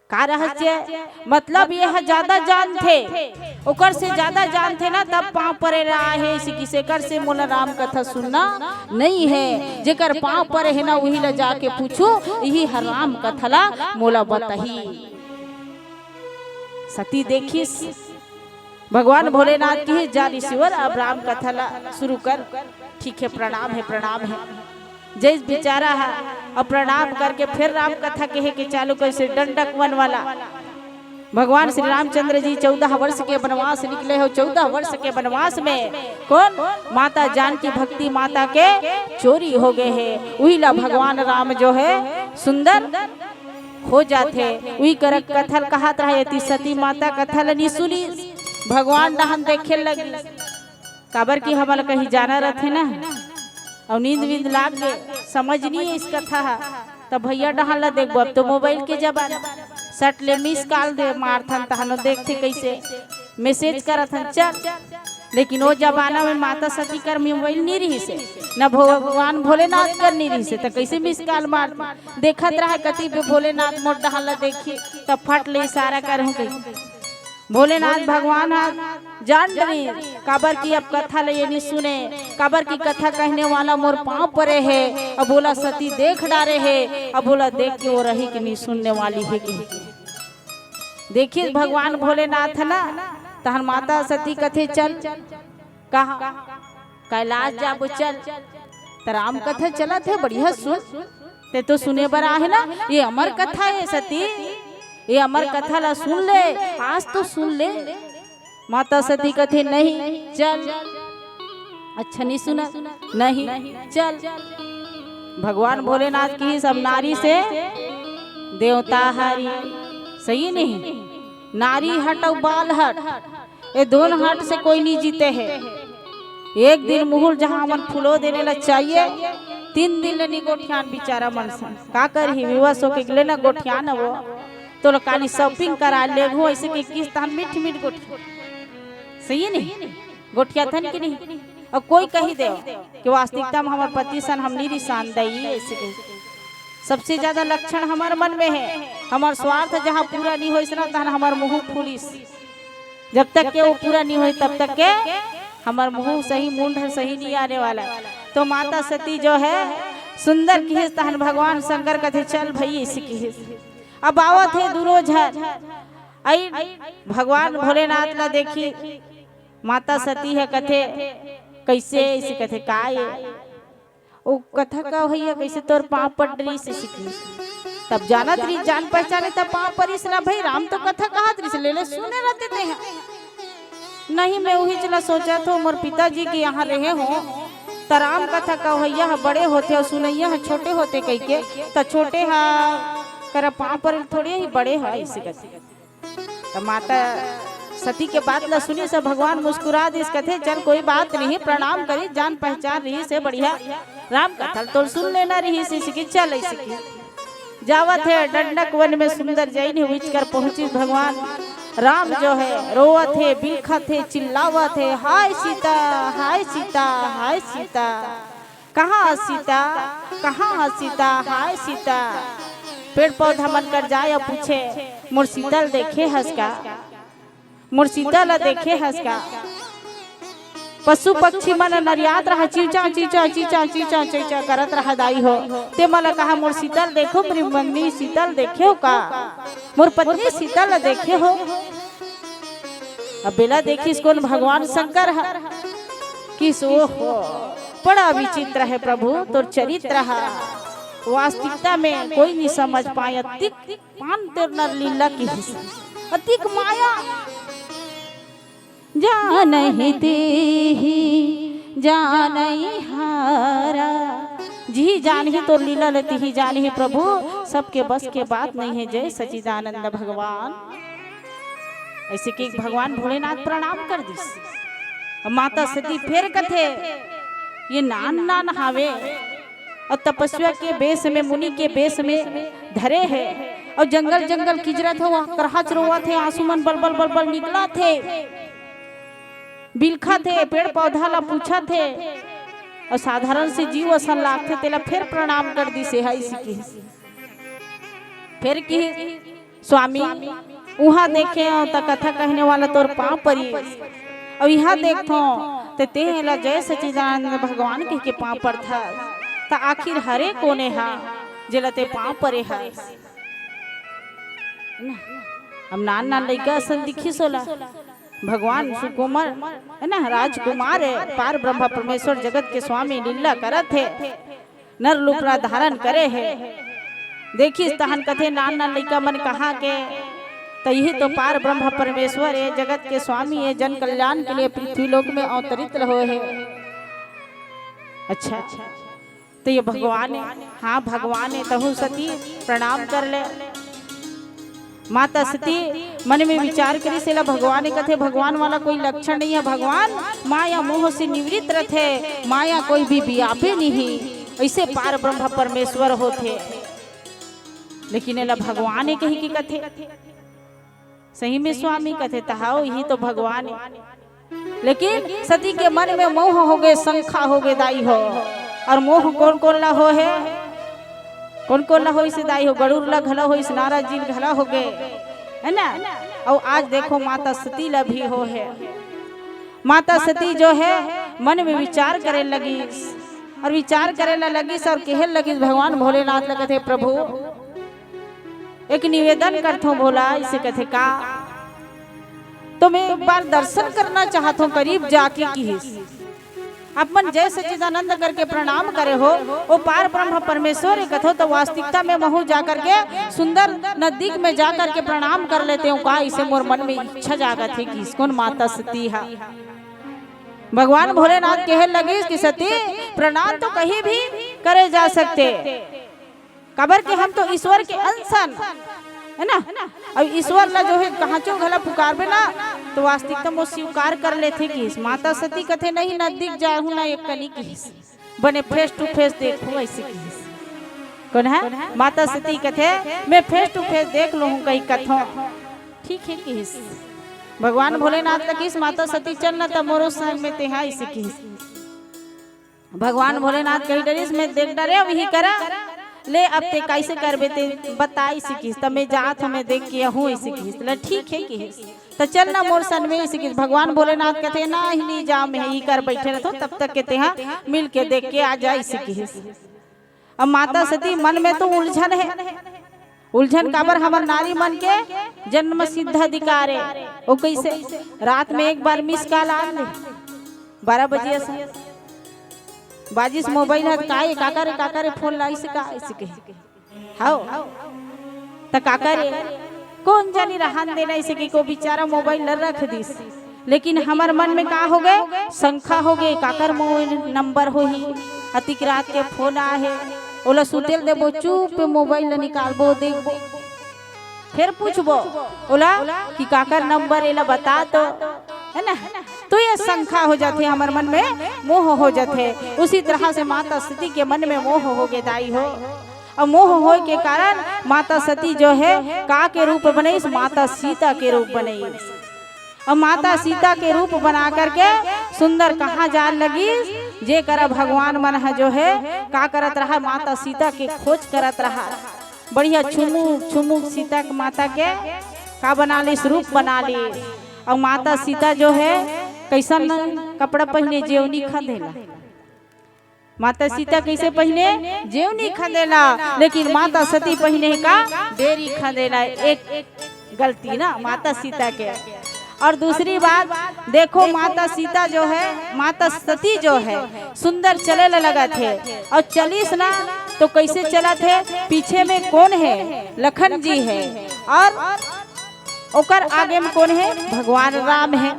का रहस्य? मतलब ये ह ज्यादा जानथे, ओकर से ज्यादा जानथे ना, तब पाँव परे रहा है। इसी किसे कर से मोला राम कथा सुनना नहीं है। जेकर पाँव परे है ना, वही ला जाके पूछू, यही हर राम कथा ला मोला बताही। सती देखिस, भगवान भोलेनाथ की ही जा ईश्वर, अब राम कथा ला शुरू कर। ठीक है, प्रणाम है, प्रणाम है। जइस बिचारा हा, अब प्रणाम करके फिर राम कथा कहे के चालू करिस, दंडक वन वाला। भगवान श्री रामचंद्र जी चौदह वर्ष के वनवास निकले हो। चौदह वर्ष के वनवास में कौन? माता जानकी भक्ति माता के चोरी हो गए है। उही ला भगवान राम जो है सुंदर हो जाथे। उही करक कथा ल कहत रहा, यति सती माता कथा ल नी सुनी, भगवान डहन देखे लगी। काबर कि हमन कहीं जाना रथे ना, अउ नींद वींद लाग गे, समझ नहीं है इस कथा हा, तब भैया डहान ला देखबो। अब तो मोबाइल के जमाना, सट ले मिस कॉल दे मारथन, तहनो देखथे कैसे मैसेज करथन, चल। लेकिन वो जमाना में माता सती कर मोबाइल नहीं रहिस हे, न भगवान भोलेनाथ कर नहीं रहिस हे, त कैसे मिस कॉल मार? देखत रहा कति बे भोलेनाथ मोर डहान ला देखी, तब फट ले इशारा करहूं कही। भोलेनाथ भगवान हा जान डरिस, काबर कि अब कथा ल ये नी सुने, काबर कि कथा कहने वाला मोर पाँव परे हे, अब ओला सती देख डारे हे, अब ओला देख के वो रही कि नी सुनने वाली हे कि। देखिस भगवान भोलेनाथ ना, तहन माता सती कथे, "चल।" कहाँ? कैलाश जाबो, चल। त राम कथा चलत हे, बढ़िया सुन। ते तो सुने बर आहे ना, ये अमर कथा हे सती, ये अमर कथा ला सुन ले, आज तो सुन ले। माता सती कथे, "नहीं, चल।" अच्छा नहीं सुना, "नहीं, चल।" भगवान भोलेनाथ की सब नारी से देवता हारी, सही नहीं? नारी हट अउ बाल हट, ये दोनों हट से कोई नहीं जीते है। एक दिन मुहुल जहाँ मन फुलो देने ला चाहिए, तीन दिन ले नी गोठियान बिचारा मन सन। का करही, विवश होके गले ना गोठियान वो। तो लो काली शॉपिंग करा लेगहूं, ऐसे के किस तहन मीठ मीठ गोठिया। सही नहीं? गोठियाथन कि नहीं? अउ कोई कही दे कि वास्तविकता में हमर पति सन हम नी रिसान दई, ऐसे के। सबसे ज्यादा लक्षण हमर मन में है, हमर स्वार्थ जहाँ पूरा नहीं होइस ना, तहन हमर मुंह फूलिस। जब तक के वो पूरा नहीं होई, तब तक के हमर मुंह सही, मुंड सही नहीं आने वाला। तो माता सती जो है सुंदर किहिस, तहन भगवान शंकर कथे, "चल भई," ऐसे किहिस। अब आवत हे दूनो झन, आई भगवान भोलेनाथ ला देखी, माता सती है कथे, "कैसे?" ऐसे कथे, "का ये?" ओ कथा का भैया, कैसे तोर पाँव पड़ रही से सीखी। तब जानत रही, जान पहचाने तब पाँव परिस ना भाई, राम तो कथा कहत रही से, ले ले सुने रहते ते हैं। नहीं, मैं उही चला सोचत हो, मोर पिताजी के यहाँ रहे हो, त राम कथा का भैया ह बड़े होते और सुनैया ह छोटे होते कह के, त छोटे हा करा पाँव पर थोड़े ही बड़े हा, ऐसे कहते। त माता सती के बात ला सुनिस भगवान मुस्कुरा दिस, कथे, "चल, कोई बात नहीं, प्रणाम करी, जान पहचान रहिस हे, बढ़िया राम कथा ल तोर सुन लेना रहिस हे, सिकी चल, सिकी।" जावत हे दंडक वन में सुंदर जैन हुई कर पहुंचिस भगवान राम जो है रोवत हे, बिलखत हे, चिल्लावत हे, "हाय सीता, हाय सीता, हाय सीता, कहाँ सीता, कहाँ सीता, हाय सीता।" पेड़ पौधा मन कर जाय अउ पूछे, "मोर सीता ल देखे हस का? मोर सीता ल देखे हस का?" पशु पक्षी मन नरियात रहा, चिंचा, चिंचा, चिंचा, चिंचा, चिंचा करत रहा, "दाई हो, ते मोला कहा, मोर सीता ल देखो, मोर पत्नी सीता ल देखे हो का? मोर पत्नी सीता ल देखे हो?" अब बेला देखिस कोन, भगवान शंकर ह। किस, ओहो, बड़ा विचित्र है प्रभु तोर चरित्र ह। वास्तविकता में कोई नहीं समझ पाए, अतिक पान तोर नर लीला किहिस, अतिक माया। जानहि तेहि जानइ हारा। जिही जानही तोर लीला ल तिही जानही प्रभु, सबके बस के बात नहीं है। जय सच्चिदानंद भगवान। ऐसे के भगवान भोलेनाथ प्रणाम कर दिस। अब माता सती फेर कथे, "ये नान नान हावे।" अउ तपस्या के बेस में, मुनि के बेस में धरे हे, अउ जंगल जंगल किजरत हे, वहाँ करहच रोवत हे, आंसू मन बलबल बलबल निकलत हे, बिलखत हे, पेड़ पौधा ला पूछत हे, अउ साधारण से जीव असन लागथे, तेला फेर प्रणाम कर दिस हे, इसी की। फेर की, स्वामी, उहाँ देखे हंव त कथा कहने वाला तोर पांव परिस, अउ इहाँ देखथंव त तें एला जय सच्चिदानंद भगवान कहिके पांव परथस, त आखिर हरे कोने हा जेला तें पांव परे हस? ना, अब नान नान लइका असन दिखिस ओला। भगवान सुकुमार, है ना, राजकुमार है, पार ब्रह्मा परमेश्वर जगत के स्वामी लीला करत हे। नर रूप ला धारण करे हे। देखिस तहन कथे, नान नान लइका मन कहाँ के, त इही तो पार ब्रह्म परमेश्वर ए, जगत के स्वामी ए, जन कल्याण के लिए पृथ्वी लोक में अवतरित होए हे। अच्छा, त ये भगवान ए? हाँ, भगवान ए, तहूँ सती प्रणाम कर ले। माता सती मन में विचार करिस, एला भगवान ए कथे, भगवान वाला कोई लक्षण नहीं है। भगवान माया मोह से निवृत्त रथे, माया कोई भी बियापे नहीं, ऐसे पार ब्रह्म परमेश्वर होथे। लेकिन एला भगवान ए कहिके कथे, सही में स्वामी कथे, त हव, इही तो भगवान ए। लेकिन सती के मन में मोह होगे, शंका होगे दाई हो। अउ मोह कोन कोन ला होहे? कोन कोन ला होइस दाई हो? गरुड़ ला घला होइस, नारद जी ला घला होगे, है ना? अउ आज देखो माता सती ला भी होहे। माता सती जो है मन में विचार करे लगिस, अउ विचार करे ला लगिस अउ कहे लगिस भगवान भोलेनाथ ला कथे, प्रभु, एक निवेदन करथों भोला, इसे कथे का, तो मैं एक बार दर्शन करना चाहत हूँ, करीब जाके किहिस। आप मन जय सच्चिदानंद करके प्रणाम करे हो, ओ पार ब्रह्म परमेश्वर ए कथो, तो वास्तविकता में महू जा करके सुंदर नजदीक में जा करके प्रणाम कर लेते हूँ का, इसे मोर मन में इच्छा जागत हे किहिस कोन माता सती हा। भगवान भोलेनाथ कहे लगिस कि सती, प्रणाम तो कहीं भी करे जा सकते, काबर के हम तो ईश्वर के अंश हन, है ना? अउ ईश्वर ला जो है कहांचो घला पुकारबे ना, तो वास्तविकता में वो स्वीकार कर लेथे किहिस। माता सती कथे, नहीं नजदीक जाहूं ना एक कनी किहिस, बने face to face देखहूं ऐसे किहिस। कोन है? माता सती कथे, मैं face to face देख लूहूं कहीं कथों। ठीक है किहिस। भगवान भोलेनाथ ला किहिस, माता सती चल ना त मोरो संग में तेहा ऐसे किहिस। भगवान भोलेनाथ कहि डरिस, मैं देख डरे हंव इही करा, ले अब तें कइसे करबे तें बता, इसे किहिस, त मैं जात हंव, मैं देख के आहूं, इसे किहिस, ले ठीक हे किहिस, त चल ना मोर संग में, इसे किहिस। भगवान भोलेनाथ कथे, नहीं, नहीं जांव, मैं इही कर बइठे रथंव, तब तक के तेहा मिल के देख के आ जा, इसे किहिस। अब माता सती मन में तो उलझन हे, उलझन काबर, हमर नारी मन के जन्म सिद्ध अधिकार हे। ओ कइसे? रात में एक बार miss call आन दे, बारह बजे असन बाजिस मोबाइल ह, त का ए, काकर ए, काकर ए, फोन लाइस का, अइसे कहे। हव, त काकर ए, कोन जानी रहन देना, अइसे कहिके ओ बिचारा मोबाइल ल रख दिस। लेकिन हमर मन में का होगे? शंका होगे, काकर मोबाइल नंबर होही, अतिक रात के फोन आए हे, ओला सुते ल देबो, चुप मोबाइल ल निकालबो, देखबो, फेर पूछबो ओला कि काकर नंबर, एला बता तो, है ना? तो ये शंका हो जाथे, हमर मन में मोह हो जाथे। उसी तरह से माता सती के मन में मोह होगे दाई हो। अउ मोह होय के कारण माता सती जो हे का के रूप बनइस, माता सीता के रूप बनइस। अउ माता सीता के रूप बना करके सुंदर कहाँ जाय लगिस, जे करा भगवान मन ह जो हे का करत रहा, माता सीता के खोज करत रहा। बढ़िया छुमुक छुमुक सीता के माता के का बना लिस, रूप बना लिस। अउ माता सीता जो हे कइसन कपड़ा पहिने, जेवनी खंदेला। माता सीता कइसे पहिने? जेवनी खंदेला, लेकिन माता सती पहिने का? डेरी खंदेला। एक गलती ना माता सीता के। अउ दूसरी बात देखो, माता सीता जो हे, माता सती जो हे, सुंदर चले ला लगत हे। अउ चलिस ना तो कइसे चलत हे? पीछे में कोन हे? लखन जी हे। अउ ओकर आगे में कोन हे? भगवान राम हे।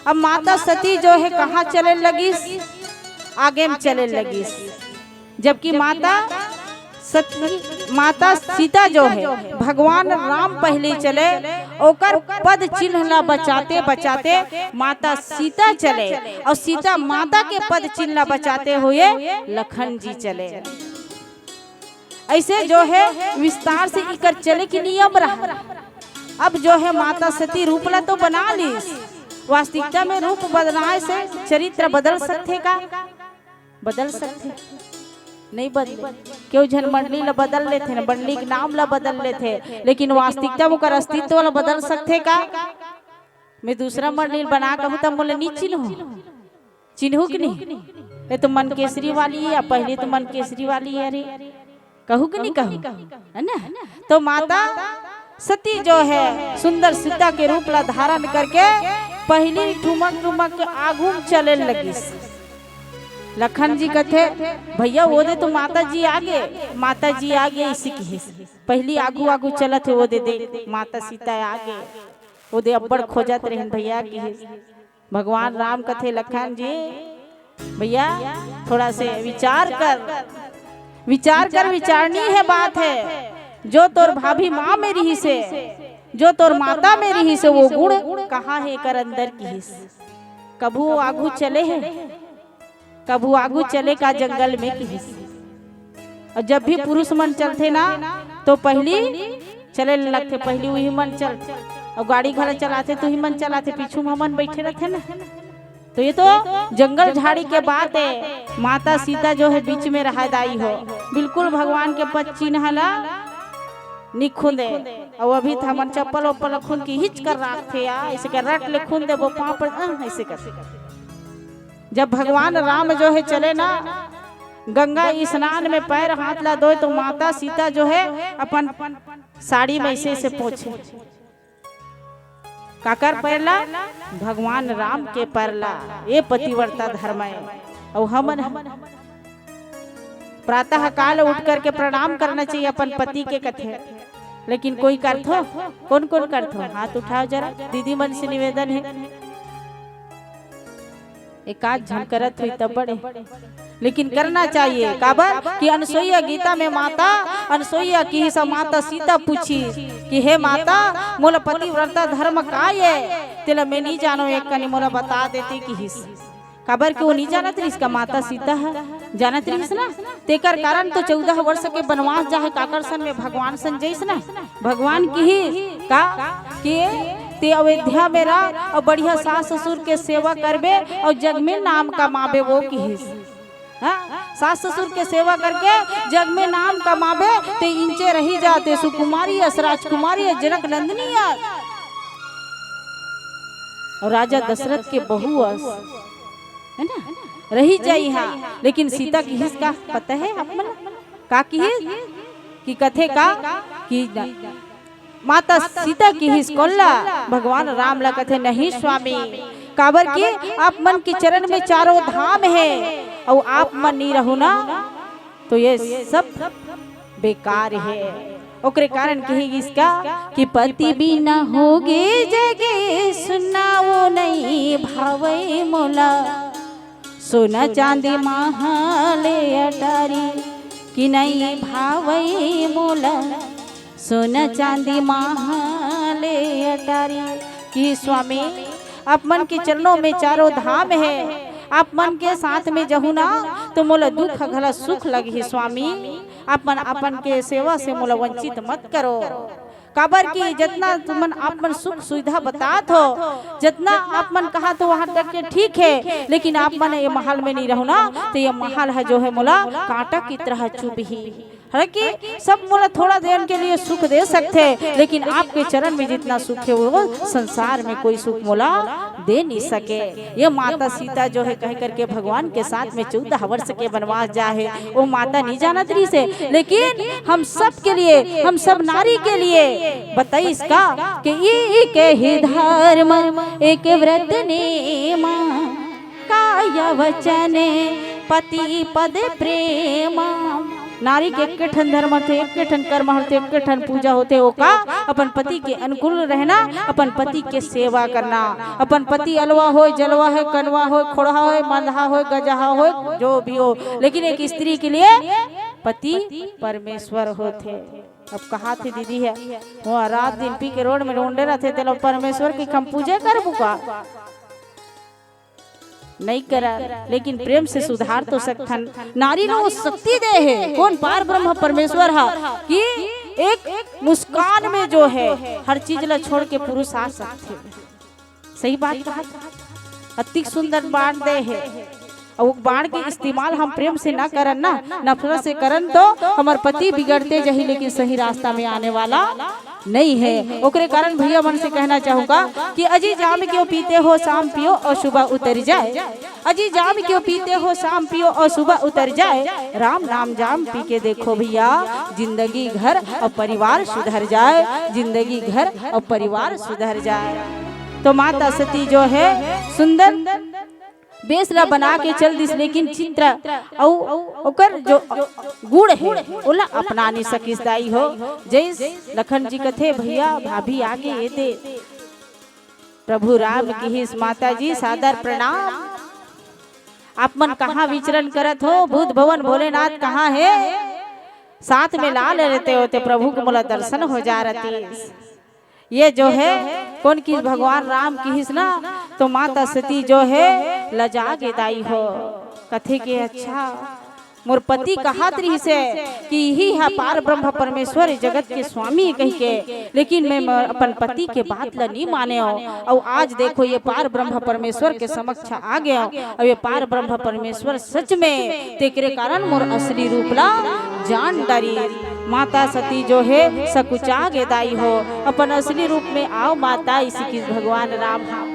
अब माता सती जो हे कहाँ चले लगिस? आगे में चले लगिस। जबकि माता सती, माता सीता जो हे, भगवान राम पहली चले, ओकर पद चिन्ह ला बचाते बचाते माता सीता चले, अउ सीता माता के पद चिन्ह ला बचाते हुए लखन जी चले। अइसे जो हे विस्तार से इकर चले के नियम रहा। अब जो हे माता सती रूप ला तो बना लिस, वास्तविकता में रूप बदलाय से चरित्र बदल सकथे का? बदल सकथे? नइ बदले। केहू झन मंडली ला बदल लेथे ना, मंडली के नाम ला बदल लेथे, लेकिन वास्तविकता में ओकर अस्तित्व ला बदल सकथे का? मैं दूसरा मंडली बना कहूँ त मोला नइ चिन्हू, चिन्हू कि नहीं? ये तो मनकेसरी वाली हे, या पहली तो मनकेसरी वाली हे रे, कहू कि नहीं कहू? है ना? तो माता सती जो हे सुंदर सीता के रूप ला धारण करके पहली ठुमक ठुमक के आगू में चले लगिस। लखन जी कथे, "भैया, वो दे तो माता जी आगे, माता जी आगे," अइसे किहिस। पहली आगू आगू चलत हे, "वो दे दे, माता सीता आगे, वो दे अब्बड़ खोजत रहिन भैया," किहिस। भगवान राम कथे, "लखन जी, भैया, थोड़ा से विचार कर, विचार कर, विचारनीय बात हे। जो तोर भाभी माँ में रिहिसे, जो तोर माता में रिहिसे, वो गुण कहाँ हे एकर अंदर?" किहिस। कभू आगू चले हे, कभू आगू चले का जंगल में किहिस। अउ जब भी पुरुष मन चलथे ना, तो पहली चले लगथे, पहली उही मन चलथे। अउ गाड़ी घोड़ा चलाथे तो उही मन चलाथे, पीछू में हमन बइठे रहिथन ना। तो ये तो जंगल झाड़ी के बात हे। माता सीता जो हे बीच में रहा दाई हो, बिल्कुल भगवान के पद चिन्ह ला नइ खुंदे। अउ अभी त हमन चप्पल वप्पल खुंद के हिच कर राखथे या, अइसे कर रट ले खुंद देबो पाँव पर, अ, अइसे कर। जब भगवान राम जो हे चले ना गंगा स्नान में पैर हाथ ला धोय, तो माता सीता जो हे अपन साड़ी में अइसे अइसे पोंछे। काकर पैर ला? भगवान राम के पैर ला। ये पतिव्रता धर्म हे। अउ हमन प्रातः काल उठ करके प्रणाम करना चाहिए अपन पति के कथे, लेकिन कोई करथो? कोन कोन करथो? हाथ उठाओ जरा, दीदी मन से निवेदन हे। एकाध झन करत होही तब बड़े, लेकिन करना चाहिए। काबर कि अनसुईया गीता में माता अनसुईया किहिस, माता सीता पूछिस कि "हे माता, मोला पतिव्रता धर्म का ये? तेला मैं नइ जानों, एक कनी मोला बता देते," किहिस। काबर कि वो नइ जानत रिहिस का माता सीता ह, जानत रिहिस ना, तेकर कारण तो चौदह वर्ष के बनवास जाहे काकर सन में भगवान सन जइस ना। भगवान किहिस का कि "ते अयोध्या में रह अउ बढ़िया सास ससुर के सेवा करबे अउ जग में नाम कमाबे," वो किहिस। हाँ, सास ससुर के सेवा करके जग में नाम कमाबे, ते इंचे रही जा, ते सुकुमारी अस, राजकुमारी अस, जनक नंदिनी अस, अउ राजा दशरथ के बहू अस, है ना, रही जा इहाँ। लेकिन सीता किहिस का पता हे आप मन ला? का किहिस? कि कथे का कि न-, माता सीता किहिस कोन ला? भगवान राम ला कथे, "नहीं स्वामी, काबर कि आप मन के चरण में चारों धाम हे, अउ आप मन नइ रहू ना, तो ये सब बेकार हे।" ओकरे कारण किहिस का कि "पति बिना होगे जगे सुना, वो नइ भावै मोला।" सोना चांदी मांग ले अटारी, कि नइ भावै मोला। सोना चांदी मांग ले अटारी, कि स्वामी, आप मन के चरणों में चारों धाम हे, आप मन के साथ में जहूँ ना, तो मोला दुख घला सुख लगही स्वामी। आप मन अपन के सेवा से मोला वंचित मत करो। काबर कि जतना तुमन आप मन सुख सुविधा बतात हो, जतना आप मन कहत हो वहां तक के ठीक हे, लेकिन आप मन ये महल में नहीं रहो ना, तो ये महल ह जो हे मोला कांटा की तरह चुभही। हालांकि सब मोला थोड़ा देर के लिए सुख दे सकथे, लेकिन आपके चरण में जितना सुख हे वो संसार में कोई सुख मोला दे नहीं सके। ये माता सीता जो हे कह करके भगवान के साथ में चौदह वर्ष के वनवास जा हे, वो माता नहीं जानत रहिसे, लेकिन हम सब के लिए, हम सब नारी के लिए बताइस का कि ई के ही धर्म एक व्रत नेमा, काय वचन पति पद प्रेमा। नारी के एक ठन धर्म होथे, एक ठन कर्म होथे, एक ठन पूजा होथे, ओका अपन पति के अनुकूल रहना, अपन पति के सेवा करना। अपन पति अलवा होय, जलवा होय, कनवा होय, खोड़हा होय, मंदहा होय, गजहा होय, जो भी हो, लेकिन एक स्त्री के लिए पति परमेश्वर होथे। अब कहा थे दीदी हे, वो रात दिन पी के रोड में ढूंढे रहथे, तेला परमेश्वर की हम पूजा करबो का? नहीं करा, लेकिन प्रेम से सुधार तो सकथन। नारी ला वो शक्ति दे हे, कोन पार ब्रह्म परमेश्वर हा कि एक मुस्कान में जो हे हर चीज ला छोड़ के पुरुष आ सकथे। सही बात कहा, अतिक सुंदर बाण दे हे। अउ बाण के इस्तेमाल हम प्रेम से ना करन ना, नफरत से करन तो हमर पति बिगड़ते जाही, लेकिन सही रास्ता में आने वाला नहीं है। ओकरे कारण भैया मन से कहना चाहूंगा कि अजी जाम क्यों पीते हो, शाम पियो और सुबह उतर जाए। अजी जाम क्यों पीते हो, शाम पियो और सुबह उतर जाए। राम नाम जाम पी के देखो भैया, जिंदगी घर और परिवार सुधर जाए, जिंदगी घर और परिवार सुधर जाए। तो माता सती जो है सुंदर बेस ला बना के चल दिस, लेकिन चित्र अउ ओकर जो गुण हे ओला अपना नहीं सकिस दाई हो। जैस लखन जी कथे, भैया भाभी आगे ये दे। प्रभु राम किहिस, माता जी सादर प्रणाम। आप मन कहाँ विचरण करत हो? भूत भवन भोलेनाथ कहाँ हे? साथ में ला ले रहते होते, प्रभु के मोला दर्शन हो जा रहतीस। ये जो है कोन किहिस, भगवान राम किहिस ना, तो माता सती जो है लजा गे दाई हो। कथे के अच्छा मोर पति कहत रहिसे कि इही हा पार ब्रह्म परमेश्वर, जगत के स्वामी कहिके, लेकिन मैं म-, अपन पति के बात ला नी मानेव। अउ आज देखो ये पार ब्रह्म परमेश्वर के समक्ष आ गया। अउ ये पार ब्रह्म परमेश्वर सच में तेकरे कारण मोर असली रूप ला जान डारी। माता सती जो है सकुचा गे दाई हो, अपन असली रूप में आओ माता, इसी की भगवान राम हा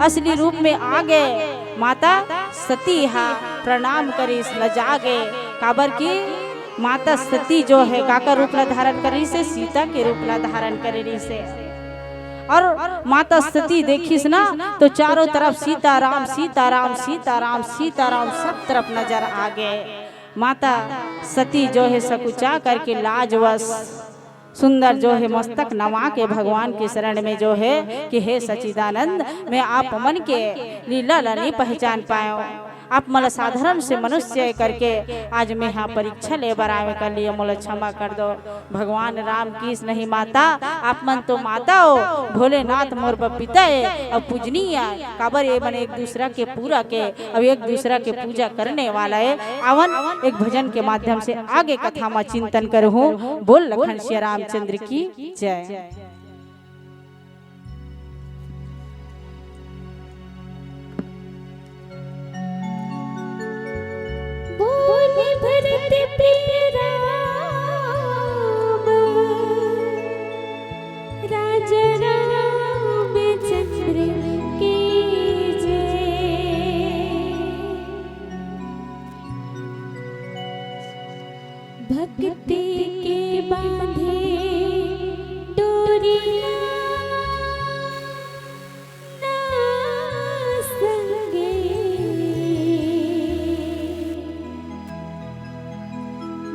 असली रूप में आ गए। माता सती हा प्रणाम करिस, लजा गे, काबर कि माता सती जो है काकर रूप ला धारण करिस हे, सीता के रूप ला धारण करिस हे। और माता सती देखिस ना तो चारों तरफ सीताराम, सीताराम, सीताराम, सीताराम सब तरफ नजर आ गए। माता सती जो है सकुचा करके लाजवश सुंदर जो है मस्तक नवा के भगवान के शरण में जो है कि हे सचिदानंद, मैं आप मन के लीला ला नहीं पहचान पायो। आप मन साधारण से मनुष्य करके आज मैं यहाँ परीक्षा ले बर आवे कर लिए, मोला क्षमा कर दो। भगवान राम किहिस नहीं माता, आप मन तो माता हो, भोलेनाथ मोर बर पिता है और पूजनीय है। काबर ये मन एक दूसरा के पूरा के अब एक दूसरा के पूजा करने वाला है। आवन एक भजन के माध्यम से आगे कथा मा चिंतन करहूँ। बोल लखन सिया रामचंद्र की जय। बोल भरत प्रिय राम, राजा रामचंद्र की जय। भक्ति के बांधे डोरिया ना संगे,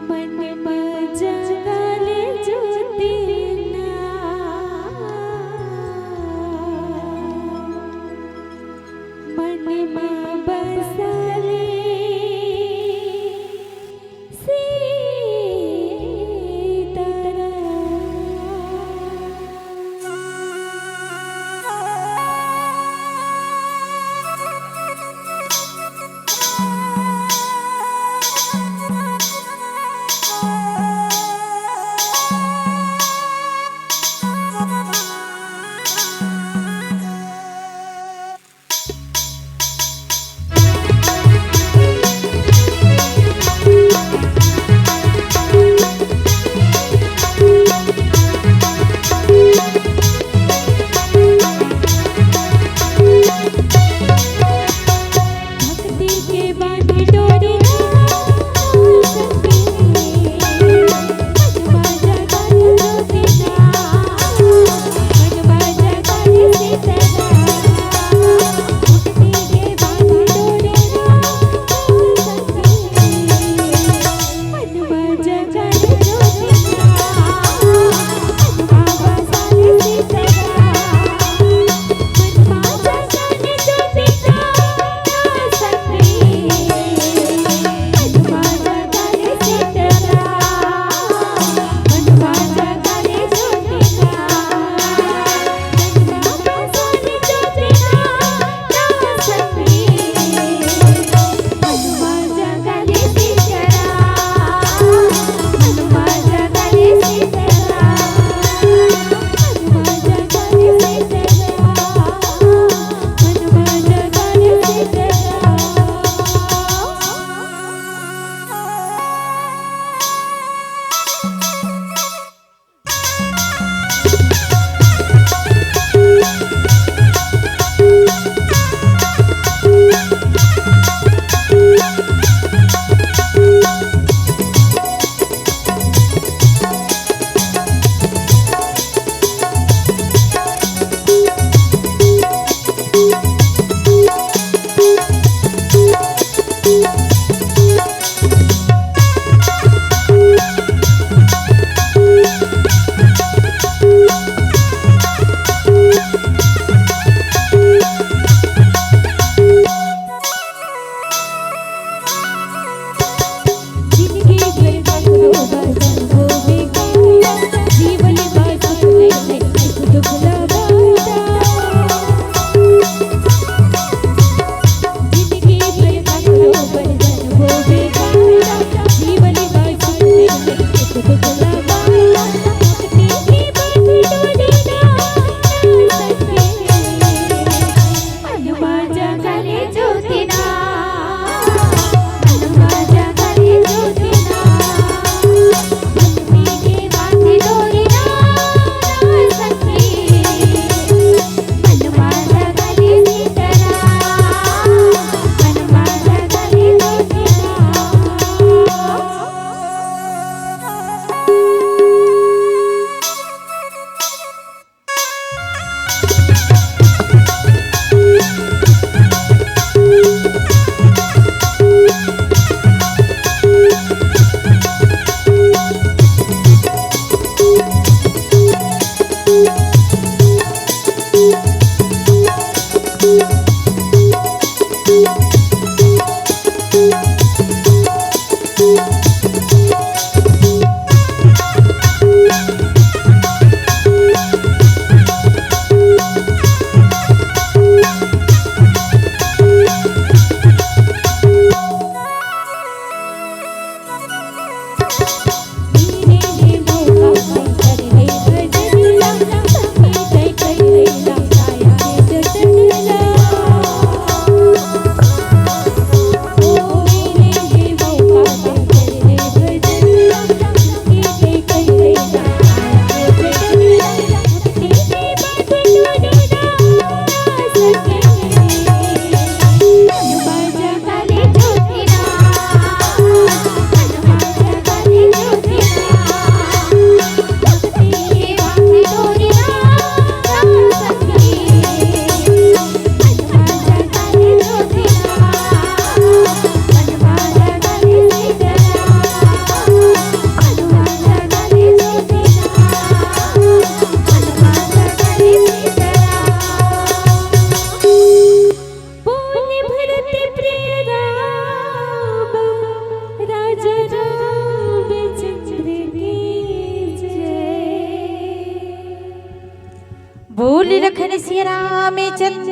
मन म जगल ज्योति ना, मन म बसले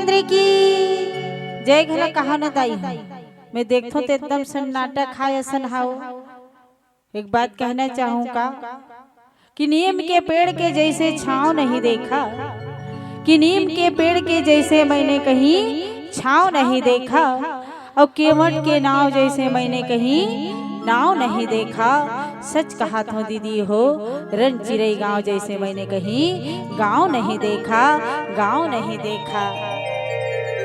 की जय घला कहा न दाई हो। मैं देखथों तो एकदम सन्नाटा खाए असन हाव। एक बात कहना चाहूँ का कि नीम के पेड़ के जैसे छाँव नहीं देखा, कि नीम के पेड़ के जैसे मैंने कहीं छाँव नहीं देखा, और केवट के नाव जैसे मैंने कहीं नाव नहीं देखा। सच कहा थो दीदी हो, रन चिरई गाँव जैसे मैंने कहीं गाँव नहीं देखा, गाँव नहीं देखा।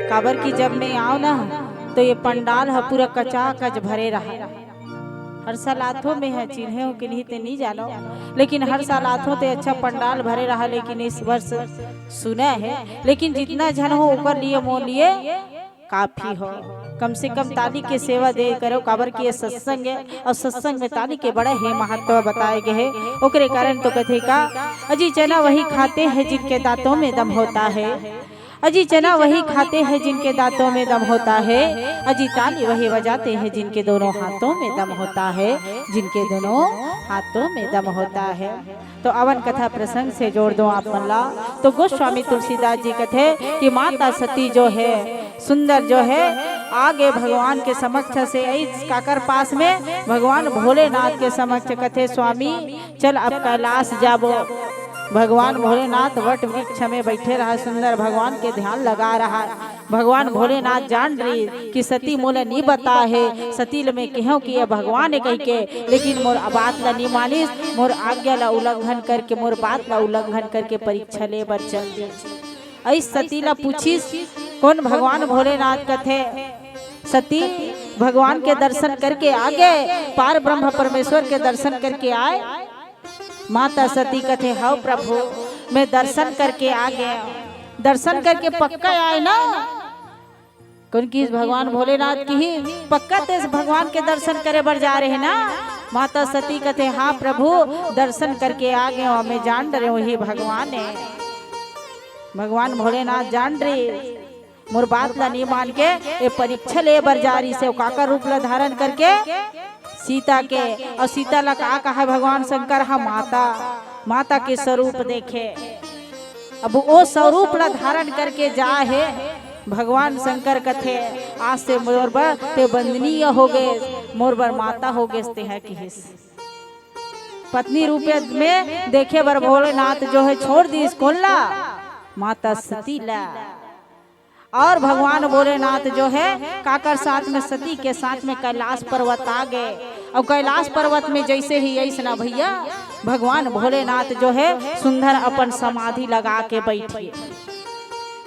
काबर कि जब मैं आव ना, तो ये पंडाल ह पूरा कचाकच भरे रहा। हर साल आथो मैं ह, चिन्हे हो कि नहीं ते नहीं जानो, लेकिन हर साल आथो ते अच्छा पंडाल भरे रहा, लेकिन इस वर्ष सुना है, लेकिन जितना झन हो ओकर लिए मोर लिए काफी हो। कम से कम ताली के सेवा दे करो, काबर कि ये सत्संग है और सत्संग में ताली के बड़ा ही महत्व बताए गए है। ओकरे कारण तो कथे का, अजी चना वही खाते हैं जिनके दांतों में दम होता है, अजी चना वही खाते हैं जिनके दांतों में दम होता है, अजी ताली वही बजाते हैं जिनके दोनों हाथों में दम होता है, जिनके दोनों हाथों में दम होता है। तो अवन कथा प्रसंग से जोड़ दो आप मन ला। तो गोस्वामी तुलसीदास जी कथे कि माता सती जो है, सुंदर जो है, आगे भगवान के समक्ष से इस काकर पास में भगवान भोलेनाथ के समक्ष कथे, स्वामी चल अब कैलाश जाबो। भगवान भोलेनाथ वट वृक्ष में बैठे रहा, सुंदर भगवान के ध्यान लगा रहा। भगवान भोलेनाथ जान रही कि सती मोला नी बता है, सती ल मैं कहेंव कि ये भगवान है कहिके, लेकिन मोर बात ला नी मानिस, मोर आज्ञा ला उल्लंघन करके, मोर बात ला उल्लंघन करके परीक्षा ले बर चल दिस। अइस सती ला पूछिस, कौन भगवान भोलेनाथ कथे? सती भगवान के दर्शन करके आ गए, पार ब्रह्म परमेश्वर के दर्शन करके आए। माता सती कथे, हव प्रभु, मैं दर्शन करके आ गया। दर्शन करके पक्का आए ना? कौन किहिस? भगवान भोलेनाथ किहिस, पक्का तें भगवान के दर्शन करे बर जा रहे ना? माता सती कथे, हाँ प्रभु, दर्शन करके आ गए, मैं जान रहे वही भगवान है। भगवान भोलेनाथ जान रहे, मोर बात ला नी मान के ये परीक्षा ले बर जा रही से, काकर रूप ला धारण करके सीता के, और सीता ला का कहा भगवान शंकर? हा माता, माता के स्वरूप देखे। अब वो स्वरूप ला धारण करके जा है। भगवान शंकर कथे, आज से मोर बर तें वंदनीय हो गए, मोर बर माता हो गए, तें ह किहिस। पत्नी रूप में देखे बर भोलेनाथ जो है छोड़ दिस कोन ला? माता सती ला। और भगवान भोलेनाथ जो है काकर साथ में, सती के साथ में कैलाश पर्वत आ गए। और कैलाश पर्वत में जैसे ही अइस ना भैया, भगवान भोलेनाथ जो है सुंदर अपन समाधि लगा के बैठिए।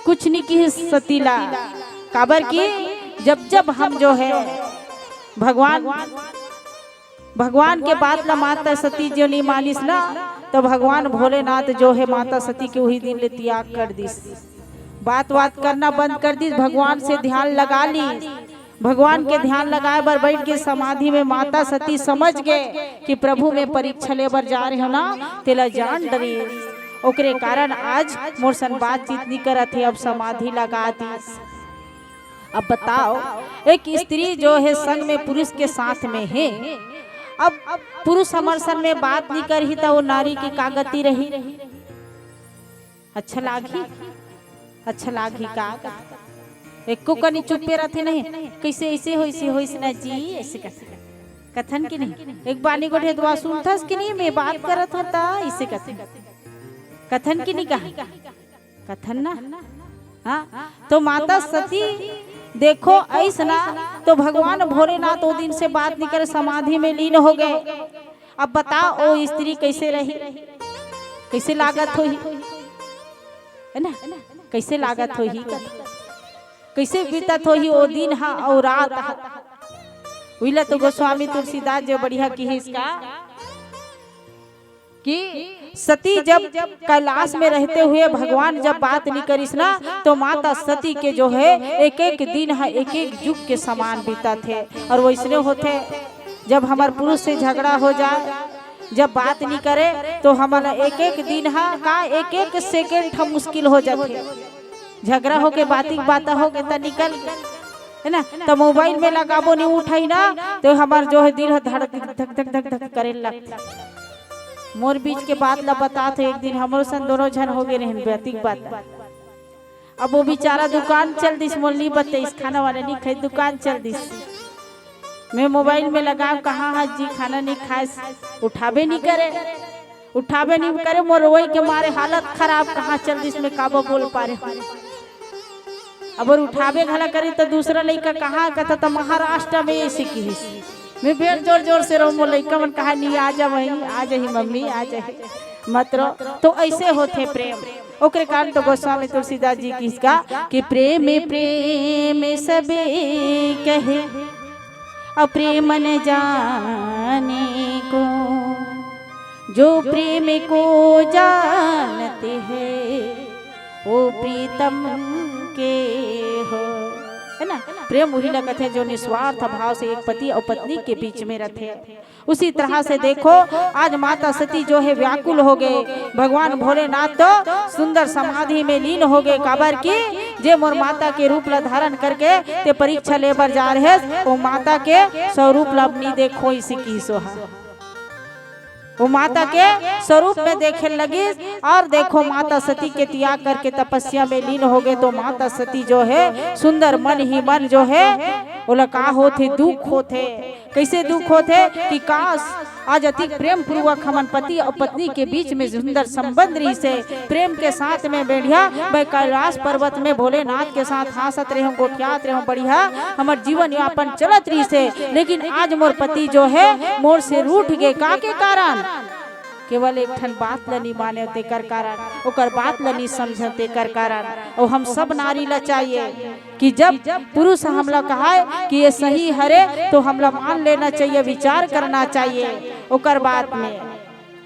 कुछ नहीं किहिस सती ला, काबर कि जब जब हम जो है भगवान भगवान के बात ला माता सती जो नहीं मानिस ना, तो भगवान भोलेनाथ जो है माता सती के वही दिन ले त्याग कर दिस। बात बात करना बंद कर दिस, भगवान से ध्यान लगा ली। भगवान के ध्यान लगाए बर बैठ के समाधि में माता सती समझ गए कि प्रभु में परीक्षा ले बर जा रहे हो ना, तेला जान डरी। ओकरे कारण आज मोर सन बातचीत नहीं करत है, अब समाधि लगा दिस। अब बताओ, एक स्त्री जो है संग में पुरुष के साथ में है, अब पुरुष हमर संग में बात नहीं करही त वो नारी के का गति रही? अच्छा लागही? अच्छा लागही का? एको कनी चुप्पे रथे नहीं, कैसे ऐसे होइस, होइस ना जी, ऐसे कथे। कथन कि नहीं? एक बानी गोठे दुआ सुनथस कि नहीं, मैं बात करत हों ता, ऐसे कथे। कथन कि नहीं कहा? कथन ना? हाँ, तो माता सती देखो अइस ना, तो भगवान भोलेनाथ वो दिन से बात नहीं करे, समाधि में लीन हो गए। अब बताओ, वो स्त्री कैसे रही, कैसे लागत होही, है ना? कैसे लागत होही, कैसे बीतत होही वो दिन हा और रात हा? उइला तो गोस्वामी तुलसीदास जो बढ़िया किहिस का कि सती जब कैलाश में रहते हुए भगवान जब बात नहीं करिस ना, तो माता सती के जो है एक एक दिन ह एक एक युग के समान बीतत हे। और वैसने होथे, जब हमर पुरुष से झगड़ा हो जाए, जब बात नहीं करे, तो हमन एक एक दिन ह का, एक एक सेकंड ह मुश्किल हो जाथे। झगड़ा होके बातिक बाता होके त निकल, है ना, त मोबाइल में लगाबो नहीं उठाई ना, तो हमर जो है दिल ह धड़क धक धक धक धक करे लगथे। मोर बीच के बात ला बतात हो, एक दिन हमरो सन दोनों झन हो गए रहन बातिक बाता। अब वो बेचारा दुकान चल दिस, मोला नी बतइस, खाना वाना नी खाइस, दुकान चल दिस। मैं मोबाइल में लगाव, कहाँ हस जी, खाना नी खाइस, उठाबे नी करे। उठाबे नी करे, मोर रोई के मारे हालत खराब, कहाँ चल दिस, मैं काबर बोल पारे। अब अउ उठाबे घला करे त दूसरा लइका कहाँ कथे त महाराष्ट्र में, अइसे किहिस। मैं बेर जोर जोर से रोवंव, मोर लइका मन कहा, "नी, आ जा वहीं, आ जाही मम्मी, आ जाही।" मत रो। तो अइसे होथे प्रेम। ओकरे कारण तो गोस्वामी तुलसीदास जी किहिस का कि "प्रेम प्रेम सबे कहे, अउ प्रेम न जाने को, जो प्रेम को जानते हैं, वो प्रीतम के हो।" है ना? प्रेम उही ला कथे, जो निस्वार्थ भाव से एक पति अउ पत्नी के बीच में रथे। उसी तरह से देखो, आज माता सती जो है व्याकुल हो गए, भगवान भोलेनाथ तो सुंदर समाधि में लीन हो गए, काबर कि जे मोर माता के रूप ला धारण करके ते परीक्षा ले बर जा रहे, वो माता के स्वरूप ला अब नी देखो, अइसे किहिस हा। वो माता के स्वरूप में देखे लगिस, अउ देखो, माता सती के त्याग करके तपस्या में लीन हो गए, तो माता सती जो है सुंदर मन ही मन जो है, ओला का होथे, दुख होथे। कइसे दुख होथे कि काश, आज अतिक प्रेम पूर्वक हमन पति अउ पत्नी के बीच में सुंदर संबंध रहिसे, प्रेम के साथ में बढ़िया, मैं कैलाश पर्वत में भोलेनाथ के साथ हाँसत रहेंव, गोठियात रहेंव, बढ़िया हमर जीवन यापन चलत रहिसे, लेकिन आज मोर पति जो है मोर से रूठ गे। का के कारण? केवल एक ठन बात ल नी माने, तेकर कारण, ओकर बात ल नी समझे, तेकर कारण। अउ हम सब नारी ल चाहिए कि जब पुरुष हमला कहाय कि ये सही हरे, तो हमला मान लेना चाहिए, विचार करना चाहिए ओकर बात में।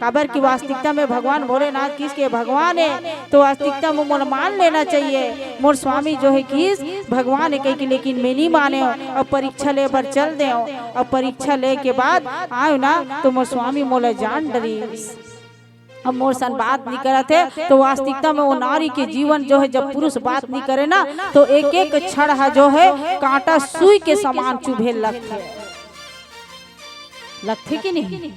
काबर कि वास्तविकता में भगवान भोलेनाथ किहिस के भगवान है, तो वास्तविकता में मोला मान लेना चाहिए। मोर स्वामी जो है किहिस भगवान है कहिके, लेकिन मैं नी मानेंव, अउ परीक्षा ले बर चल देंव, अउ परीक्षा ले के बाद आएंव ना, तो मोर स्वामी मोला जान डरिस। अब मोर सन बात नी करत हे, तो वास्तविकता में वो नारी के जीवन जो है, जब पुरुष बात नी करे ना, तो एक एक क्षण ह जो है कांटा सुई के समान चुभे लगथे। लगथे कि नहीं?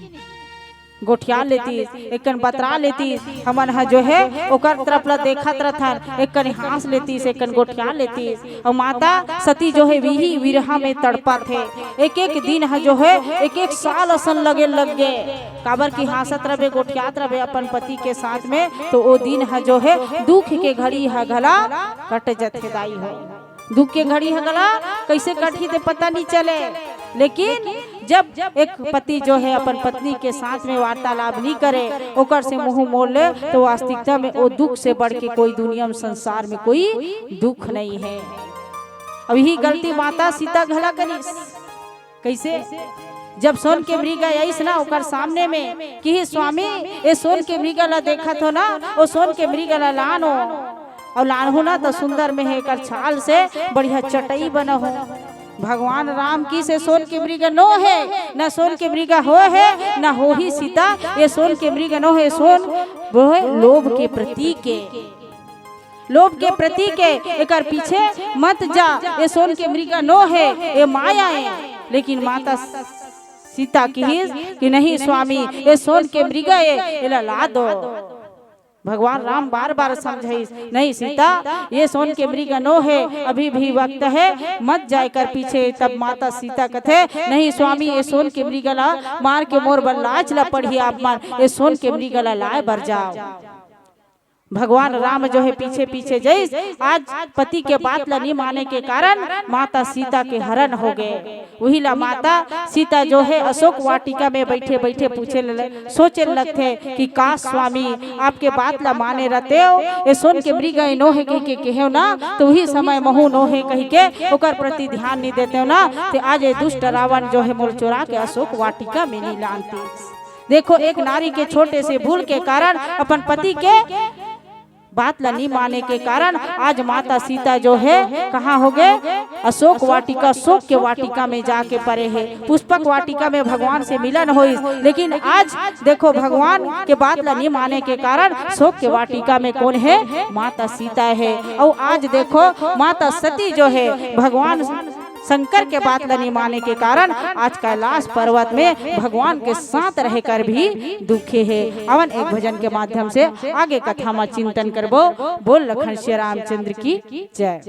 गोठिया लेतिस, एक कन बतरा लेतिस, हमन ह जो है ओकर तरफ ला देखत रथन, एक कन हाँस लेतिस, एक कन गोठिया लेतिस। अउ माता सती जो है विही विरहा में तड़पत हे। एक एक दिन ह जो है एक एक साल असन लगे लग गे। काबर कि हाँसत रबे, गोठियात रबे अपन पति के साथ में, तो ओ दिन ह जो है दुख के घड़ी ह घला कट जथे दाई हो। दुख के घड़ी ह घला कइसे कटही ते पता नी चले, लेकिन जब एक पति जो है अपन पत्नी के साथ में वार्तालाप नी करे, ओकर से मुंह मोड़ ले, तो वास्तविकता में ओ दुख से बढ़ के कोई दुनिया में, संसार में कोई दुख नहीं है। अब यही गलती माता सीता घला करिस। कइसे? जब सोन के मृग आइस ना ओकर सामने में, किहिस, "स्वामी, ए सोन के मृग ला देखत हो ना, ओ सोन के मृग ला लानो, अउ लानहू ना त सुंदर में हे एकर छाल से बढ़िया चटई बनहू।" भगवान राम किहिस, "ए सोन के मृग नो हे, ना सोन के मृग हो हे, ना होही सीता, ए सोन के मृग नो हे, सोन वो हे लोभ के प्रतीक हे।" लोभ के प्रतीक हे, एकर पीछे मत जा, ए सोन के मृग नो हे, ए माया हे। लेकिन माता सीता किहिस कि नहीं स्वामी, ए सोन के मृग हे, एला ला दो। भगवान राम बार बार समझाइस, नहीं सीता, ये सोन के मृग नो हे, अभी भी वक्त हे, मत जा एकर पीछे। तब माता सीता कथे, नहीं स्वामी, ये सोन के मृग ला मार के मोर बर लाज ला पड़ही आप मन, ये सोन के मृग ला लाए बर जाओ। भगवान राम जो है पीछे पीछे जइस, आज पति के बात ला नी माने के कारण माता सीता के हरण हो गए। वही ला माता सीता जो है अशोक वाटिका में बैठे बैठे पूछे ल-, सोचे लगथे कि काश स्वामी, आपके बात ला माने रहतेव, ए सोन के मृग ए नो हे कहि के कहेव ना, तो वही समय महू नो हे कहि के ओकर प्रति ध्यान नी देतेव ना, ते आज ए दुष्ट रावण जो है मोर चोरा के अशोक वाटिका में नी लानते। देखो, एक नारी के छोटे से भूल के कारण, अपन पति के बात ला नी माने के कारण आज माता सीता जो है कहाँ हो गए? अशोक वाटिका, शोक के वाटिका में जाके पड़े है। पुष्पक वाटिका में भगवान से मिलन होइस, लेकिन आज देखो, भगवान के बात ला नी माने के कारण शोक के वाटिका में कौन है? माता सीता है। और आज देखो, माता सती जो है भगवान शंकर के बात ल नइ माने के कारण आज कैलाश पर्वत में भगवान के साथ रहकर भी दुखे हे। अवन एक भजन के माध्यम से आगे कथा म चिंतन करबो। बोल लखन श्री रामचंद्र की जय।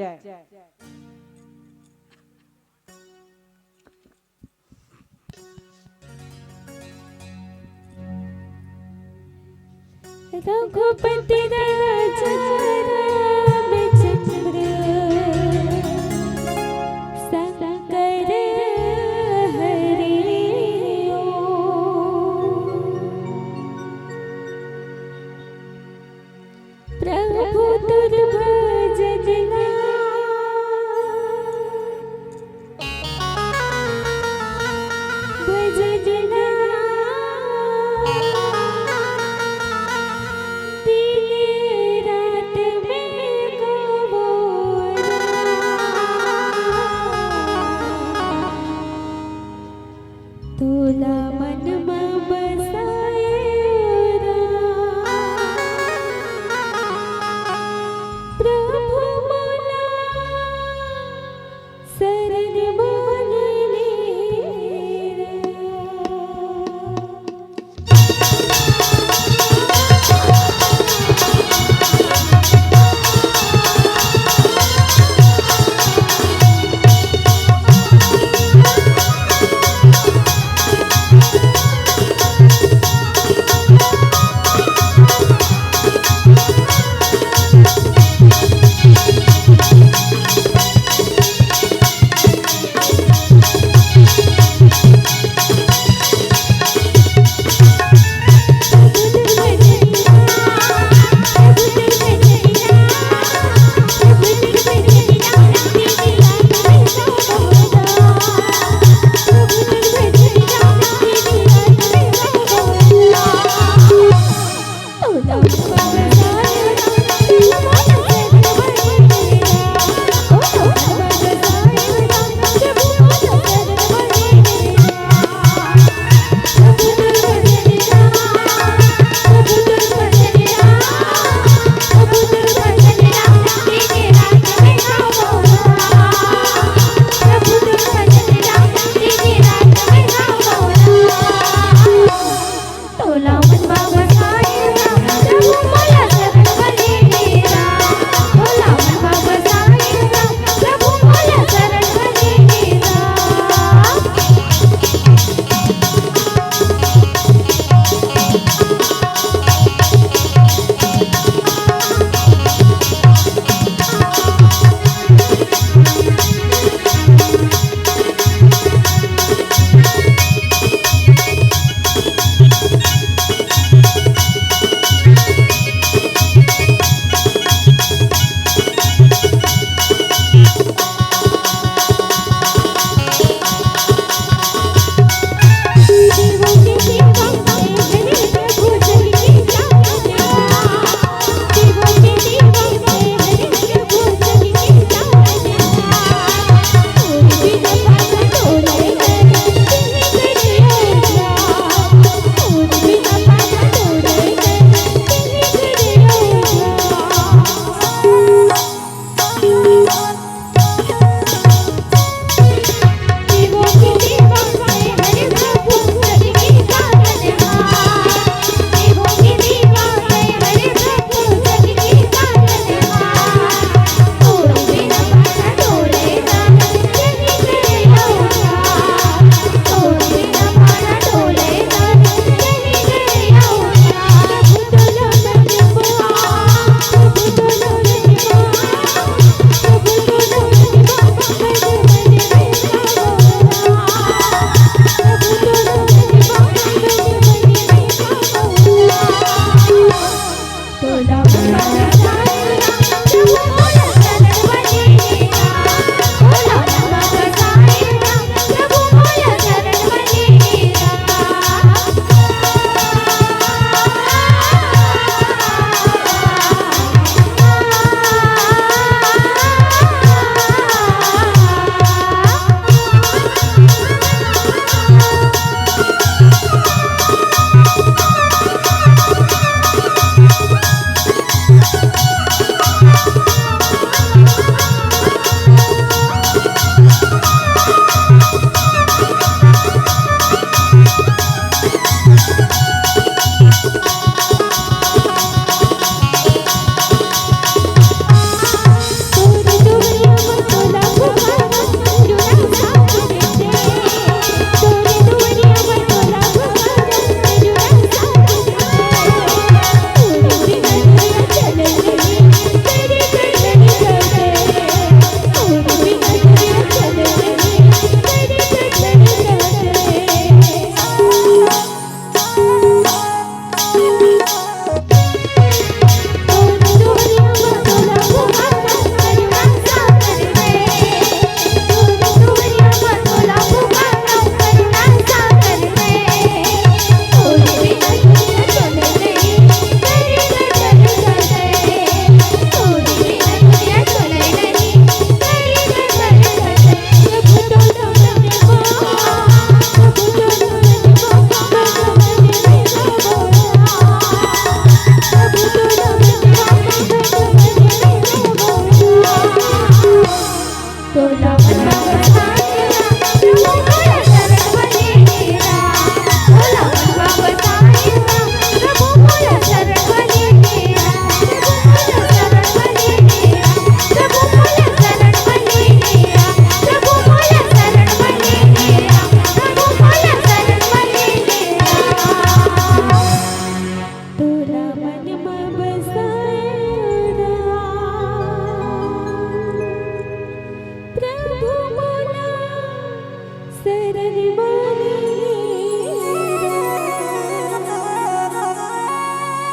रघुपति राजा रामचंद्र शंकर हरि ओम। प्रभु तुर भजन ना, भजन ना, दिन रात में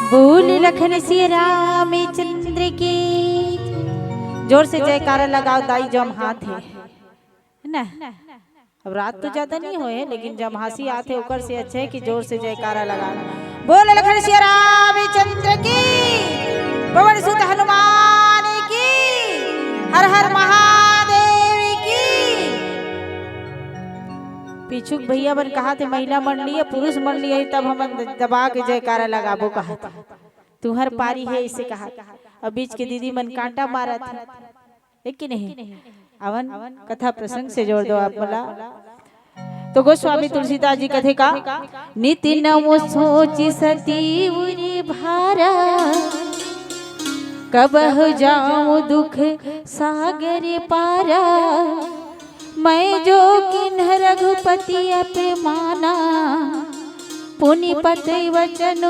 बोल लखन सिया रामचंद्र की। जोर से जयकारा लगाओ दाई, जमहात हे, है ना? अब रात तो ज्यादा नहीं होए, लेकिन जमहासी आत हे, ओकर से अच्छा है कि जोर से जयकारा लगा। बोल लखन सिया रामचंद्र की, पवन सुत हनुमान की, हर हर महादेव की। पीछू के भैया मन कहाथे, महिला मंडली या पुरुष मंडली है, तब हमन दबा के जयकारा लगाबो कहाथे। तुहर पारी है, इसे कहा। अब बीच के दीदी मन कांटा मारत है, है कि नहीं? अवन कथा प्रसंग से जोड़ दो आप बोला। तो गोस्वामी तुलसीदास जी कथे का, नित नव सोचि सती उरि भारा, कबहु जाउँ दुख सागर पारा। मैं जो किन्ह रघुपति अपमाना, पुनि पति वचन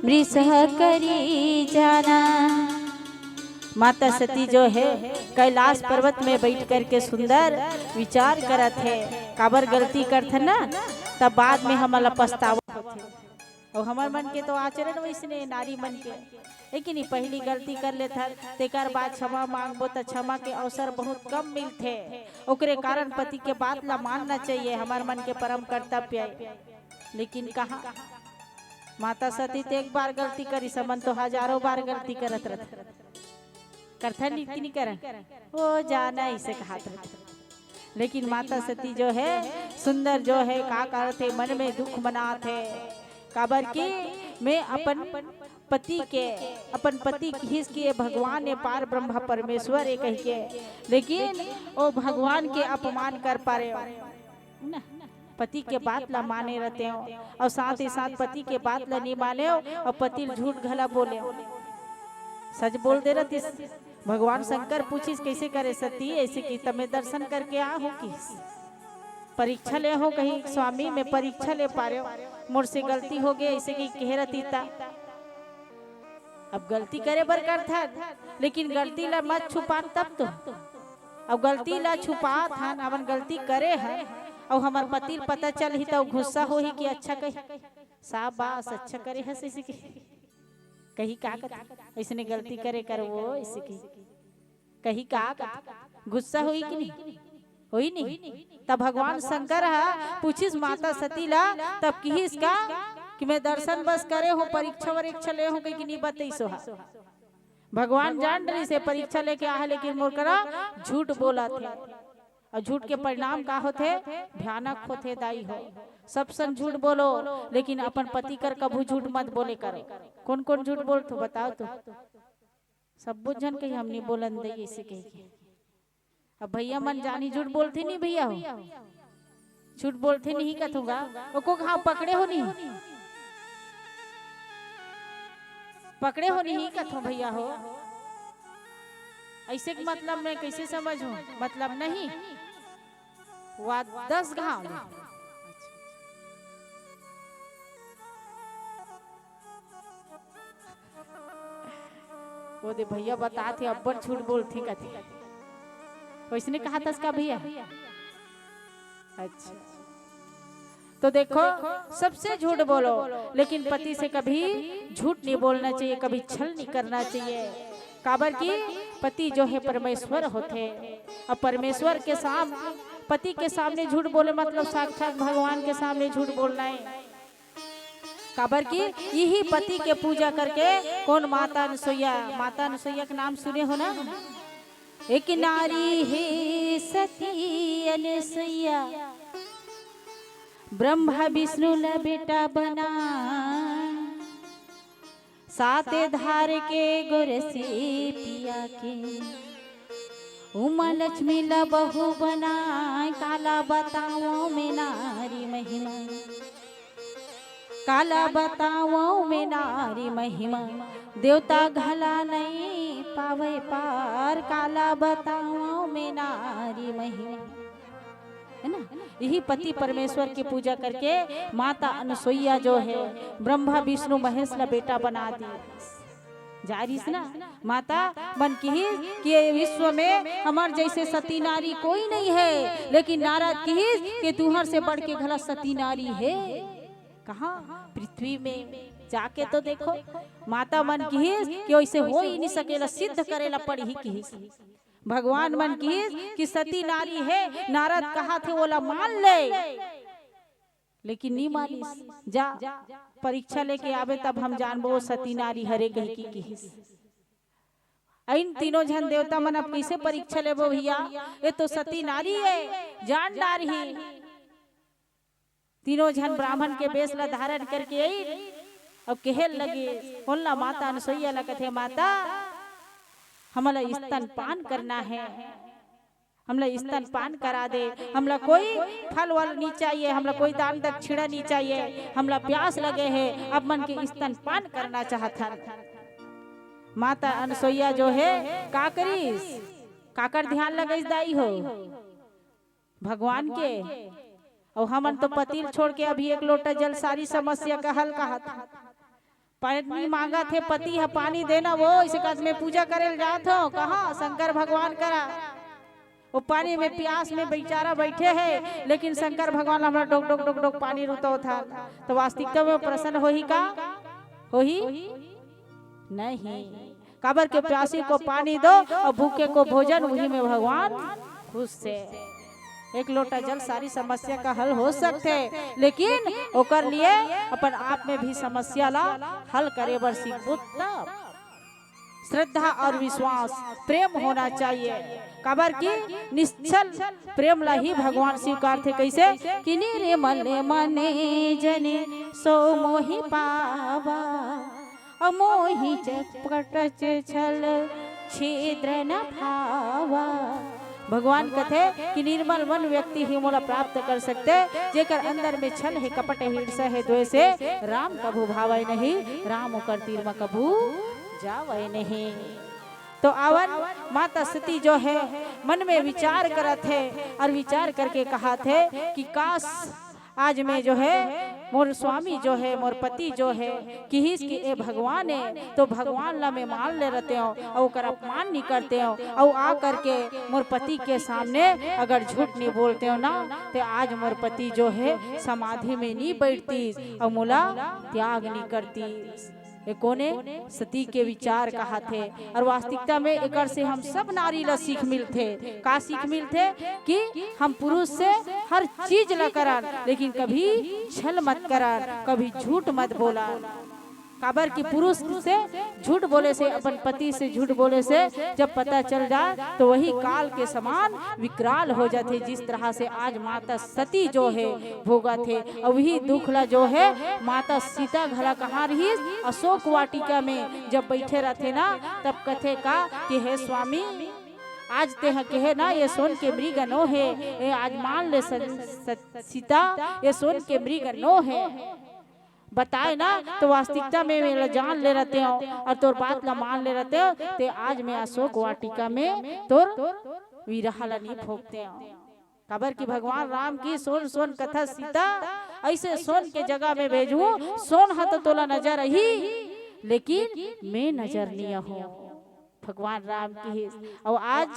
मृषा करी जाना। माता सती जो है, कैलाश पर्वत में बैठ करके सुंदर विचार करत है। काबर गलती करथन ना, तब बाद में हमन ला पछतावा होथे। अउ हमर मन के तो आचरण वैसने नारी मन के, है कि नहीं? पहली गलती कर लेथन, तेकर बाद क्षमा मांगबो त क्षमा के अवसर बहुत कम मिलथे। ओकरे कारण पति के बात ला मानना चाहिए, हमर मन के परम कर्तव्य है। लेकिन कहाँ, माता सती तो एक बार गलती करिस, हमन तो हजारों बार गलती करत रहथन। करथन नहीं कि नहीं करन? ओ जाना, इसे कहात रहथन। लेकिन माता सती जो है, सुंदर जो है, का करत हे, मन में दुख मनात हे। काबर कि मैं अपन पति के, अपन पति किहिस कि ये भगवान, ये पार ब्रह्मा परमेश्वर हे कहिके, लेकिन ओ भगवान के अपमान कर पारे हो ना। पति के बात ला माने रहते हो, अउ साथ ही साथ पति के बात ला नहीं माने हो, अउ पति ल झूठ घला बोले हो। सच बोल दे रहतिस। भगवान शंकर पूछिस, "कैसे करे सती, ऐसे कि तमे दर्शन करके आ हो कि परीक्षा ले हो?" कही, "स्वामी, मैं परीक्षा ले पारे हो, मोर से गलती हो गई," ऐसे कि कहे रहती ता। अब गलती करे बर करथन, लेकिन गलती ला मत छुपान तब तो। अब गलती ला छुपात हन, हमन गलती करे हन, अउ हमर पति ल पता चलही त गुस्सा होही कि अच्छा कही, "शाबाश, अच्छा करे हस," इसे कि कही का कथे, "इसने गलती करे कर वो," इसे कि कही का कथे, गुस्सा होही कि नहीं? होही नहीं? तब भगवान शंकर ह पूछिस माता सती ला, तब किहिस का कि मैं दर्शन बस करे हो, परीक्षा वरीक्षा ले हो कहिके नहीं बतइस हो। भगवान जान रहिस हे परीक्षा लेके आ हे, लेकिन मोर करा झूठ बोलत हे। अउ झूठ के परिणाम का होथे? भयानक होथे दाई हो। सब संग झूठ बोलो, लेकिन अपन पति कर कभू झूठ मत बोले करो। कौन कौन झूठ बोलथो बताओ तो। सब्बो झन कही हम नहीं बोलन दई, ऐसे कहिके। अब भैया मन जानी झूठ बोलथे नहीं भैया हो, झूठ बोलथे नहीं कथूंगा। ओको घाव पकड़े हो नहीं, पकड़े हो नहीं कथो भैया हो। ऐसे के मतलब मैं कैसे समझूं? मतलब नहीं, वा दस घाव ले। वो दे भैया बतात हे, अब्बड़ झूठ बोलथे कथे। वैसने कहा तस का भैया? अच्छा, तो देखो, सबसे झूठ बोलो, लेकिन पति से कभी झूठ नहीं बोलना चाहिए, कभी छल नहीं करना चाहिए। काबर कि पति जो है परमेश्वर होथे, अब परमेश्वर के सामने, पति के सामने झूठ बोले मतलब साक्षात भगवान के सामने झूठ बोलना है। काबर कि यही पति के पूजा करके कौन माता अनसुईया, माता अनसुईया के नाम सुने हो ना? एक नारी हे सती अनसुईया, ब्रह्मा विष्णु ला बेटा बना, सात धार के गोरसी पिया के, उमा लक्ष्मी ला बहू बनाय, काला बतावं मैं नारी महिमा, काला बतावं मैं नारी महिमा, देवता घला नइ पावय पार, काला बतावं मैं नारी महिमा। है ना? यही पति परमेश्वर की पूजा करके माता अनसुईया जो है, ब्रह्मा विष्णु महेश ला बेटा बना दी। जा रिहिस ना, माता मन किहिस कि ये विश्व में हमर जैसे सती नारी कोई नहीं है, लेकिन नारद किहिस कि तुंहर से बढ़ के घला सती नारी है। कहाँ? पृथ्वी में। जाके तो देखो, माता मन किहिस कि वैसे हो ही नहीं सकेला, सिद्ध करेला पड़ही किहिस। भगवान मन किहिस कि सती नारी है, नारद कहाथे ओला मान ले, लेकिन नी मानिस। जा, परीक्षा लेके आबे, तब हम जानबो वो सती नारी हरे कहिके किहिस। अइन तीनों झन देवता मन अब कइसे परीक्षा लेबो भैया? ये तो सती नारी है, जान डारही। तीनों झन ब्राह्मण के बेस ला धारण करके अइन, अब कहे लगे, ओन ला माता अनसुईया ला कथे, माता, हमला स्तनपान करना है, हमला स्तनपान करा दे, हमला कोई फल वल नहीं चाहिए, हमला कोई दान दक्षिणा नहीं चाहिए, हमला प्यास लगे है, अब मन के स्तनपान करना चाहत हन। माता अनसुईया जो है, का करिस? काकर ध्यान लगाइस दाई हो? भगवान के। अउ हमन तो पति ल छोड़ के अभी एक लोटा जल सारी समस्या का हल कहत। पानी मांगत हे, पति ह पानी देना वो, इसे कस में पूजा करे ल जात हो, कहाँ? शंकर भगवान करा। वो पानी में प्यास में बेचारा बैठे है, लेकिन शंकर भगवान हमरा डोक डोक डोक डोक पानी रुतौत हन, तो वास्तविकता में प्रसन्न होही का? होही नहीं। काबर के प्यासी को पानी दो और भूखे को भोजन, वही में भगवान खुश से। एक लोटा जल सारी समस्या का हल हो सकथे, लेकिन ओकर लिए अपन आप में भी समस्या ला हल करे बर सीखबो तब। श्रद्धा और विश्वास, प्रेम होना चाहिए। काबर कि निश्चल प्रेम ला ही भगवान स्वीकारथे। कइसे? कि निर्मल मन जन सो मोहि पावा, अमोहि चपट छल छिद्र न भावा। भगवान कथे कि निर्मल मन व्यक्ति ही मोला प्राप्त कर सकथे, जेकर अंदर में छल हे, कपट हे, ईर्ष्या हे, द्वेष हे, राम कभू भावय नहीं, राम ओकर तीर म कभू जावय नहीं। तो आवन, माता सती जो है मन में विचार करत हे और विचार करके कहत हे कि काश आज मैं जो है, मोर स्वामी जो है, मोर पति जो है, किहिस कि ए भगवान है, तो भगवान ला मैं मान ले रहते हो और ओकर अपमान नहीं करते हो और आ करके मोर पति के सामने अगर झूठ नहीं बोलते हो ना, तो आज मोर पति जो है समाधि में नहीं बैठतीस और मोला त्याग नहीं करतीस। ये कोने? सती के विचार कहाथे। और वास्तविकता में एकर से हम सब नारी ला सीख मिलथे। का सीख मिलथे? कि हम पुरुष से हर चीज ला करन, लेकिन कभी छल मत करन, कभी झूठ मत बोलन। काबर कि पुरुष से झूठ बोले से, अपन पति से झूठ बोले से जब पता चल जाए, तो वही काल के समान विकराल हो जाथे। जिस तरह से आज माता सती जो है भोगत हे, अउ वही दुख ला जो है माता सीता घला कहाँ रहिस? अशोक वाटिका में जब बैठे रहथे ना, तब कथे का कि हे स्वामी, आज तेह कहे ना, ये सोन के मृग नो हे, ये आज मान ले स-, स-, सीता, ये सोन के मृग नो हे। बताए ना, तो वास्तविकता में मैं ला जान ले रहते हो और तोर बात ला मान ले रहते हो, ते आज मैं अशोक वाटिका में तोर विरह ला नहीं भोगते हो। काबर कि भगवान राम की सोन सोन कथा सीता, ऐसे सोन के जगह में भेजू, सोन ह तो तोला नजर आही, लेकिन मैं नजर नहीं आहूं। भगवान राम की। और आज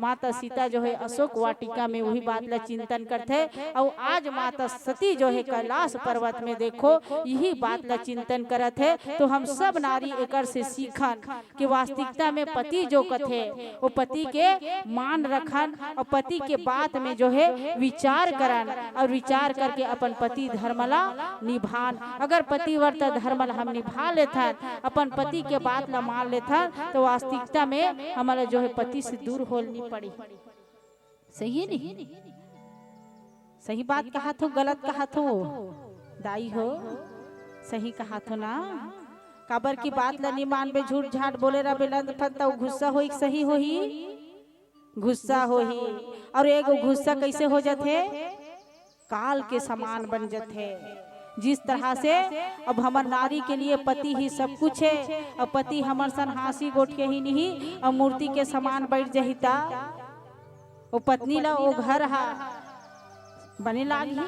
माता सीता जो है अशोक वाटिका में वही बात ला चिंतन करथे, और आज माता सती जो है कैलाश पर्वत में, देखो, यही बात ला चिंतन करत हे। तो हम सब नारी एकर से सीखन कि वास्तविकता में पति जो कथे, वो पति के मान रखन और पति के बात में जो है विचार करन और विचार करके अपन पति धर्म ला निभान। अगर पतिव्रता धर्म ला हम निभा लेथन, अपन पति के बात ला मान लेथन, तो वास्तविकता में हमला जो है पति से दूर होल नहीं पड़ी। सही है नहीं? सही बात कहाथो, गलत कहाथो? दाई हो, सही कहाथो ना? काबर की बात ला नहीं मानबे, झूठ झाट बोले रहबे, लंद फंद, त गुस्सा होई, सही होही? गुस्सा होही। और एगो गुस्सा कैसे हो जाथे? काल के समान बन जाथे। जिस तरह से अब हमर नारी के लिए पति ही सब कुछ है, अब पति हमर सन हाँसी गोठ के ही नहीं, अब मूर्ति के समान बैठ जही ता ओ पत्नी ला ओ घर हा बने लागही,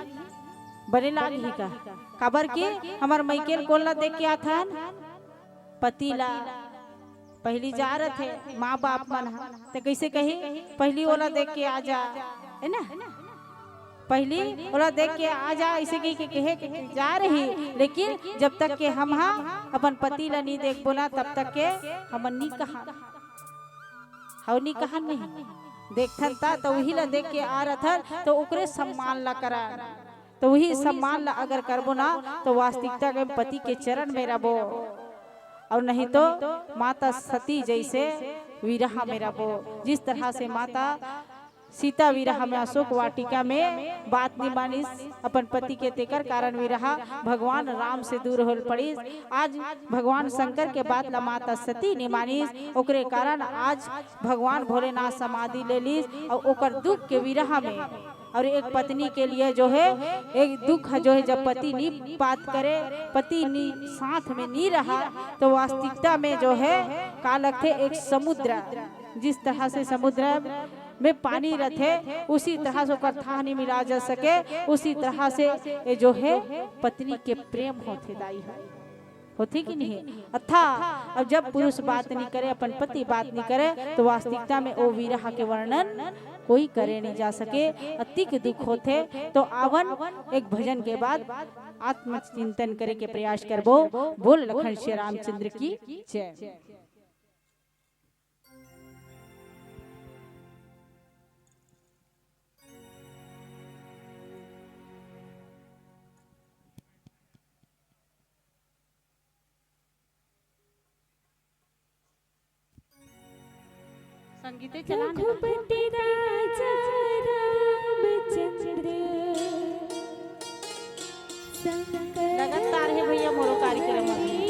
बने लागही का? काबर कि हमर मइके ल कोन ला देख के आथन? पति ला। पहली जा रथे माँ बाप मन ह, ते कैसे कही? पहली ओला देख के आ जा, है ना? पहली ओला देख के आ जा, ऐसे कही के कहे के जा रही, लेकिन जब तक के हम हा अपन पति ला नहीं देखबो ना, तब तक के हमन नहीं कहा, हव नहीं कहा नहीं। देखथन ता तो वही ला देख के आ रथन, तो ओकरे सम्मान ला करा, तो वही सम्मान ला अगर करबो ना, तो वास्तविकता के पति के चरण में रहबो, और नहीं तो माता सती जैसे विरह में रहबो। जिस तरह से माता सीता विरह में अशोक वाटिका में बात नहीं मानिस अपन पति के, तेकर कारण विरह भगवान राम से दूर होल पड़िस। आज भगवान शंकर के बात ला माता सती नहीं मानिस, ओकरे कारण आज भगवान भोलेनाथ समाधि ले लीस और ओकर दुख के विरह में, और एक पत्नी के लिए जो है एक दुख है जो है, जब पति नहीं बात करे, पति नहीं साथ में नहीं रहा, तो वास्तविकता में जो है का लगथे एक समुद्र। जिस तरह से समुद्र में पानी रथे, उसी तरह से ओकर थाह नहीं मिला जा सके, उसी तरह से ये जो है पत्नी के प्रेम होथे दाई है, होथे कि नहीं? अथा अब जब पुरुष बात नहीं करे, अपन पति बात नहीं करे, तो वास्तविकता में ओ विरह के वर्णन कोई करे नहीं जा सके। अतिक दुख होथे। तो आवन एक भजन के बाद आत्मचिंतन करे के प्रयास करबो। बोल लखन श्री रामचंद्र की जय। संगीते चला ना। रघुपति राजा रामचंद्र संग लगातार है भैया मोरो कार्यक्रम अभी।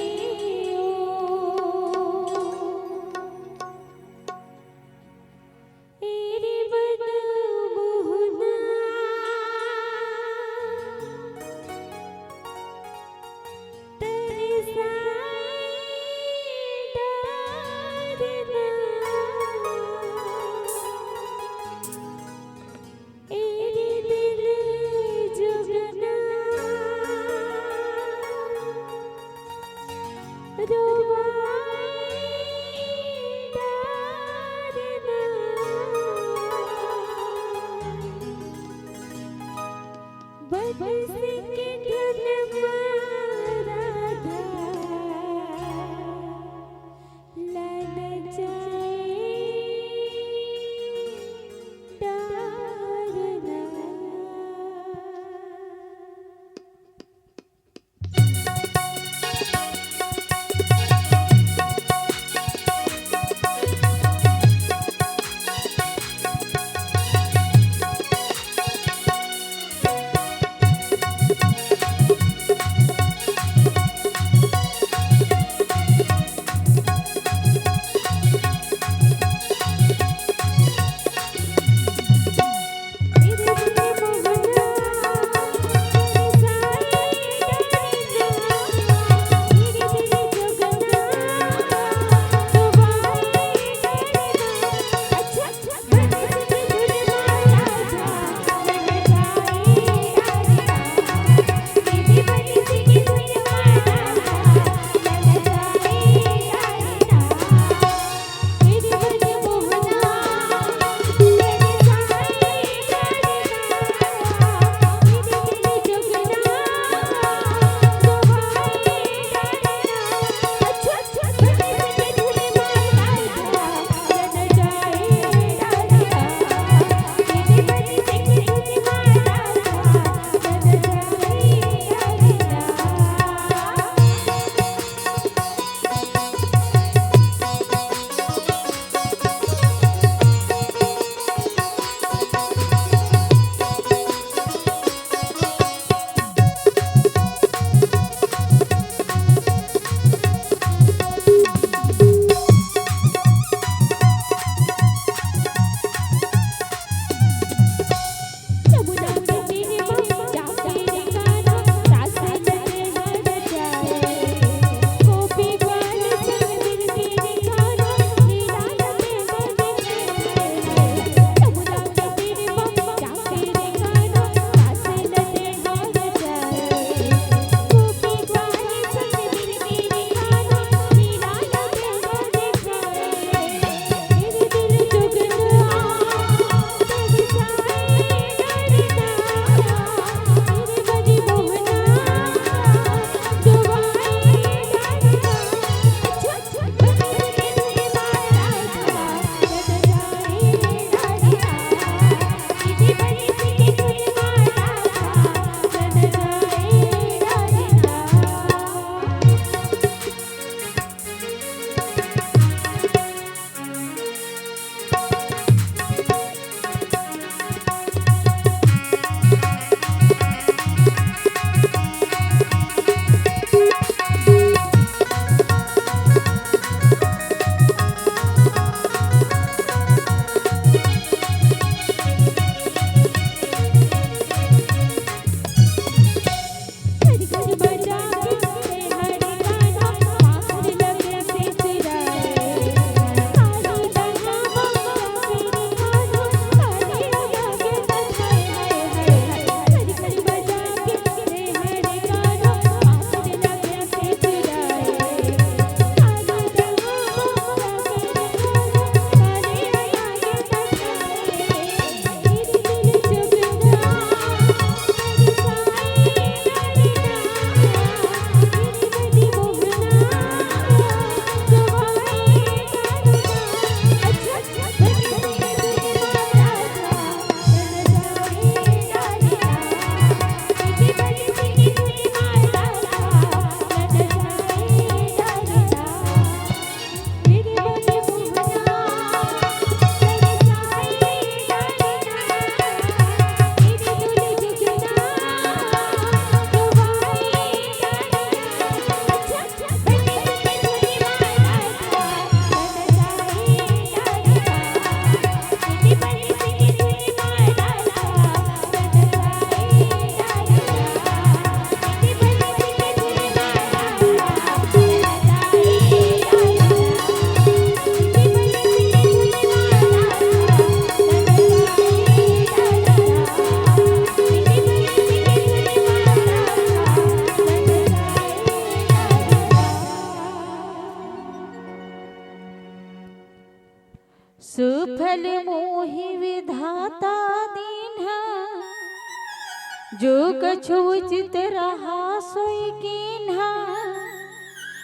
जो कछु उचित रहा सोई कीन्हा,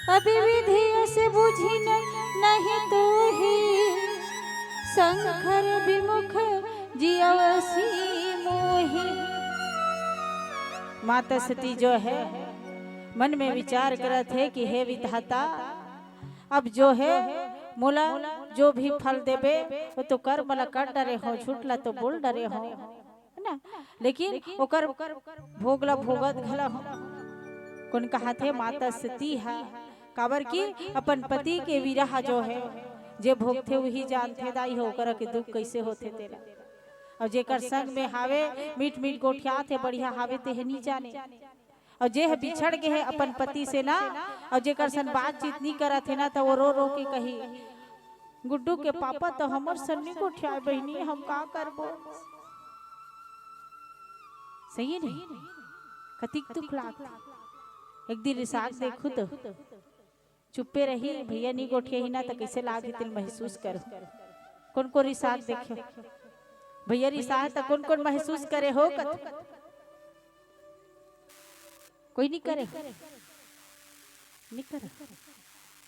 अब विधि अस बुझिन नहीं तोही, शंकर विमुख जियवसी मोही। माता सती जो है मन में विचार करत हे कि हे विधाता, अब जो है मोला जो भी फल देबे, वो तो कर्म ला कर डरे हो, झूठ ला तो बोल डरे हो, है ना? लेकिन ओकर भोग ला भोगत घला हो। कोन कहाथे? माता सती हा। काबर कि अपन पति के विरह जो है, जे भोगथे उही जानथे दाई हो, ओकरा के दुख कैसे होथे तेला। अउ जेकर संग में हावे, मीठ मीठ गोठियाथे, बढ़िया हावे, तेह नी जाने। अउ जे ह बिछड़ गे हे अपन पति से ना, अउ जेकर सन बातचीत नी करत हे ना, त वो रो रो के कही, "गुड्डू के पापा तो हमर सन नी गोठियाए बहिनी, हम का करबो?" सही नहीं? कतिक दुख लागथे। एक दिन रिसाक देखू तो चुप्पे रही, भैया नी गोठियाही ना, त कैसे लागही तेल महसूस करो। कोन कोन रिसाक देखे? भैया रिसाए त कोन कोन महसूस करे हो कत? कोई नी करे हो? नी करे?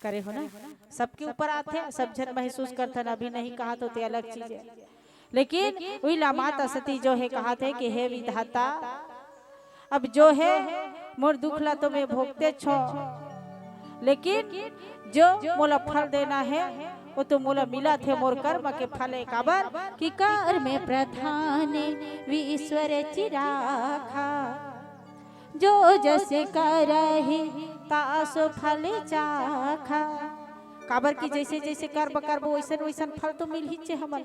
करे हो ना? सबके ऊपर आथे, सब झन महसूस करथन, अभी नहीं कहा तो ते अलग चीज है। लेकिन उही ला माता सती जो है कहाथे कि हे विधाता, अब जो है मोर दुख ला तो मैं भोगतेच हो, लेकिन जो मोला फल देना है वो तो मोला मिलत हे, मोर कर्म के फल है। काबर कि कर्म प्रधान विश्वर चिराखा, जो जस करही तासो फल चाखा। काबर कि जैसे जैसे कर्म करबो वैसन वैसन फल तो मिलहीच हे हमन,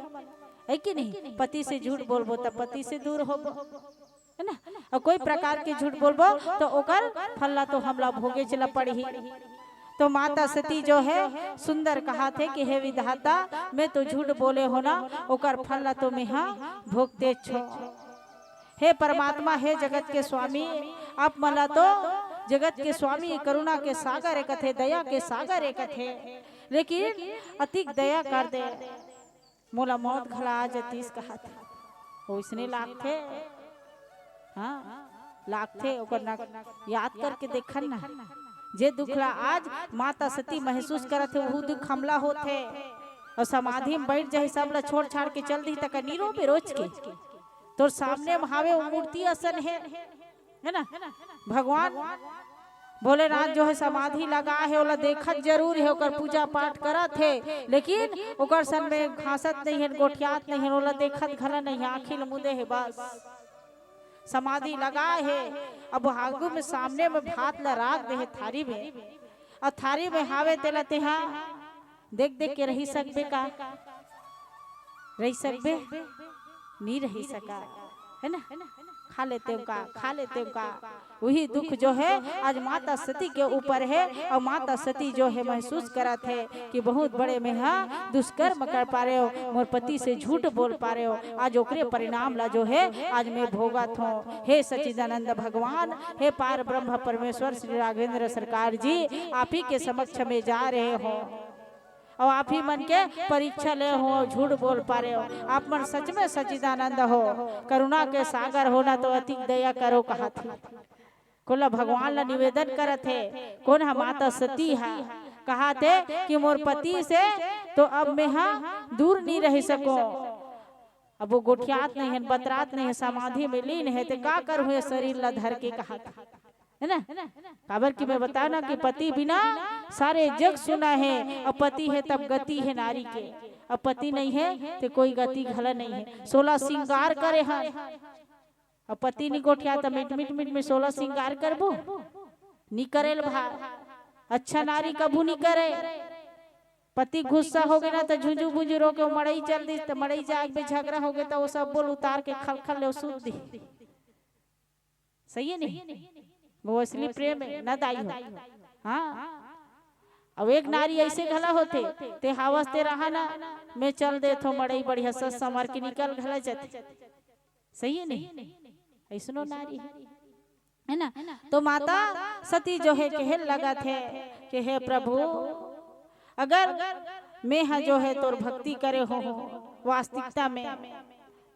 है कि नहीं? पति से झूठ बोलबो त पति से दूर होबो, है ना? अउ कोई प्रकार के झूठ बोलबो तो ओकर फल ला तो हमला भोगेच ला पड़ही। तो माता सती जो है सुंदर कहाथे कि हे विधाता, मैं तो झूठ बोले हो ना, ओकर फल ला तो मेहा भोगतेच हो। हे परमात्मा, हे जगत के स्वामी, आप मन ला तो जगत के स्वामी, करुणा के सागर ए कथे, दया के सागर ए कथे, लेकिन अतिक दया कर दे, मोला मौत घला आ जतिस कहाथे। ओइसने लागथे, हाँ, लागथे। ओकर न याद करके देखन ना, जे दुख ला आज माता सती महसूस करत हे, वहू दुख हमला होथे। अउ समाधि में बैठ जाही, सब ला छोड़ छाड़ के चल दिही, त का नी रोबे रोज के? तोर सामने में हावे, वो मूर्ति असन हे, है ना? भगवान भोलेनाथ जो है समाधि लगा हे, ओला देखत जरूर हे, ओकर पूजा पाठ करत हे, लेकिन ओकर सन में घासत नहीं हे, गोठियात नहीं हे, ओला देखत घला नहीं हे, आँखी ल मुदे हे बस। समाधि लगा हे, अब आगू में सामने में भात ला राख दे हे थारी में, अउ थारी में हावे तेला तेहा देख देख के रही सकबे का? रही सकबे? नी रही सका, है ना? खा लेते का, खा लेते का। वही दुख जो है आज माता सती के ऊपर है, अउ माता सती जो है महसूस करत हे कि बहुत बड़े मेहा दुष्कर्म कर पारेव, मोर पति से झूठ बोल पारेव, आज ओकरे परिणाम ला जो है आज मैं भोगत हों। हे सच्चिदानंद भगवान, हे पार ब्रह्म परमेश्वर श्री राघवेंद्र सरकार जी, आप ही के समक्ष में जा रहे हों। अउ आप ही मन के परीक्षा ले हों, झूठ बोल पारेव। आप मन सच में सच्चिदानंद हो, करुणा के सागर हो ना, तो अतिक दया करो कहाथे। कोला भगवान ला निवेदन करत हे, कोन ह? माता सती हा। कहाथे कि मोर पति से तो अब मेहा दूर नी रह सकों। अब वो गोठियात नहीं हे, बतरात नहीं हे, समाधि में लीन हे, ते का करूँ ये शरीर ला धर के कहाथे, है ना? काबर कि मैं बताना कि पति बिना सारे जग सुना हे, अउ पति हे तब गति हे नारी के, अउ पति नहीं हे ते कोई गति घला नहीं हे। सोलह सिंगार करे हन, अउ पति नी गोठिया त मिट मिट मिट में सोलह सिंगार करबो, नी करेल भाई। अच्छा नारी कभू नी करे। पति गुस्सा हो गे ना त झुंझू बुंझू रो के वो मड़ई चल दिस, त मड़ई जाके झगड़ा हो गे त वो सब बोल उतार के खलखल ले वो सूत दी। सही है नहीं? वो असली प्रेम है ना दाई हो। हाँ, अब एक नारी ऐसे घला होथे, ते हावस ते रहा ना, मैं चल देथों मड़ई, बढ़िया सस संवर के निकल घला जाथे। सही है नहीं? ऐसनो नारी है, है ना? तो माता सती जो है कहे लगथे कि हे प्रभु, अगर मैं ह जो है तोर भक्ति करे हो, हो वास्तविकता में,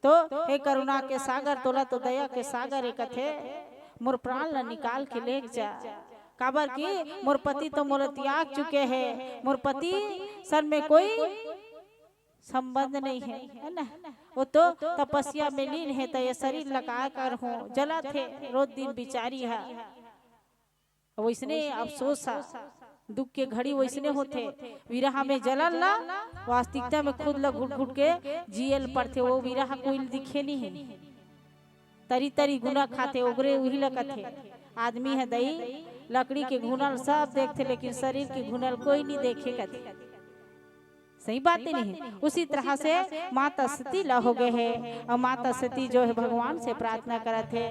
तो हे करुणा के सागर, तोला तो दया के सागर ए कथे, मोर प्राण ला निकाल के लेग जा, काबर कि मोर पति तो मोला त्याग चुके हे, मोर पति सन में कोई संबंध नहीं है, है ना? वो तो तपस्या में लीन है, तो ये शरीर ला का करहूं, जलत हे रोज दिन बिचारी हा। वइसने अफसोस हा, दुख के घड़ी वइसने होथे। विरह में जलन ला, वास्तविकता में खुद ला घुट घुट के जिए ल पड़थे। वो विरह कोई ल दिखे नहीं है, तरी तरी घुना खाथे, ओगरे उही ला कथे। आदमी है दई, लकड़ी के घुनल सब देखथे, लेकिन शरीर के घुनल कोई नहीं देखे कथे। सही बात नहीं है। उसी तरह से माता सती ला हो गए है, और माता सती जो है भगवान से प्रार्थना करत है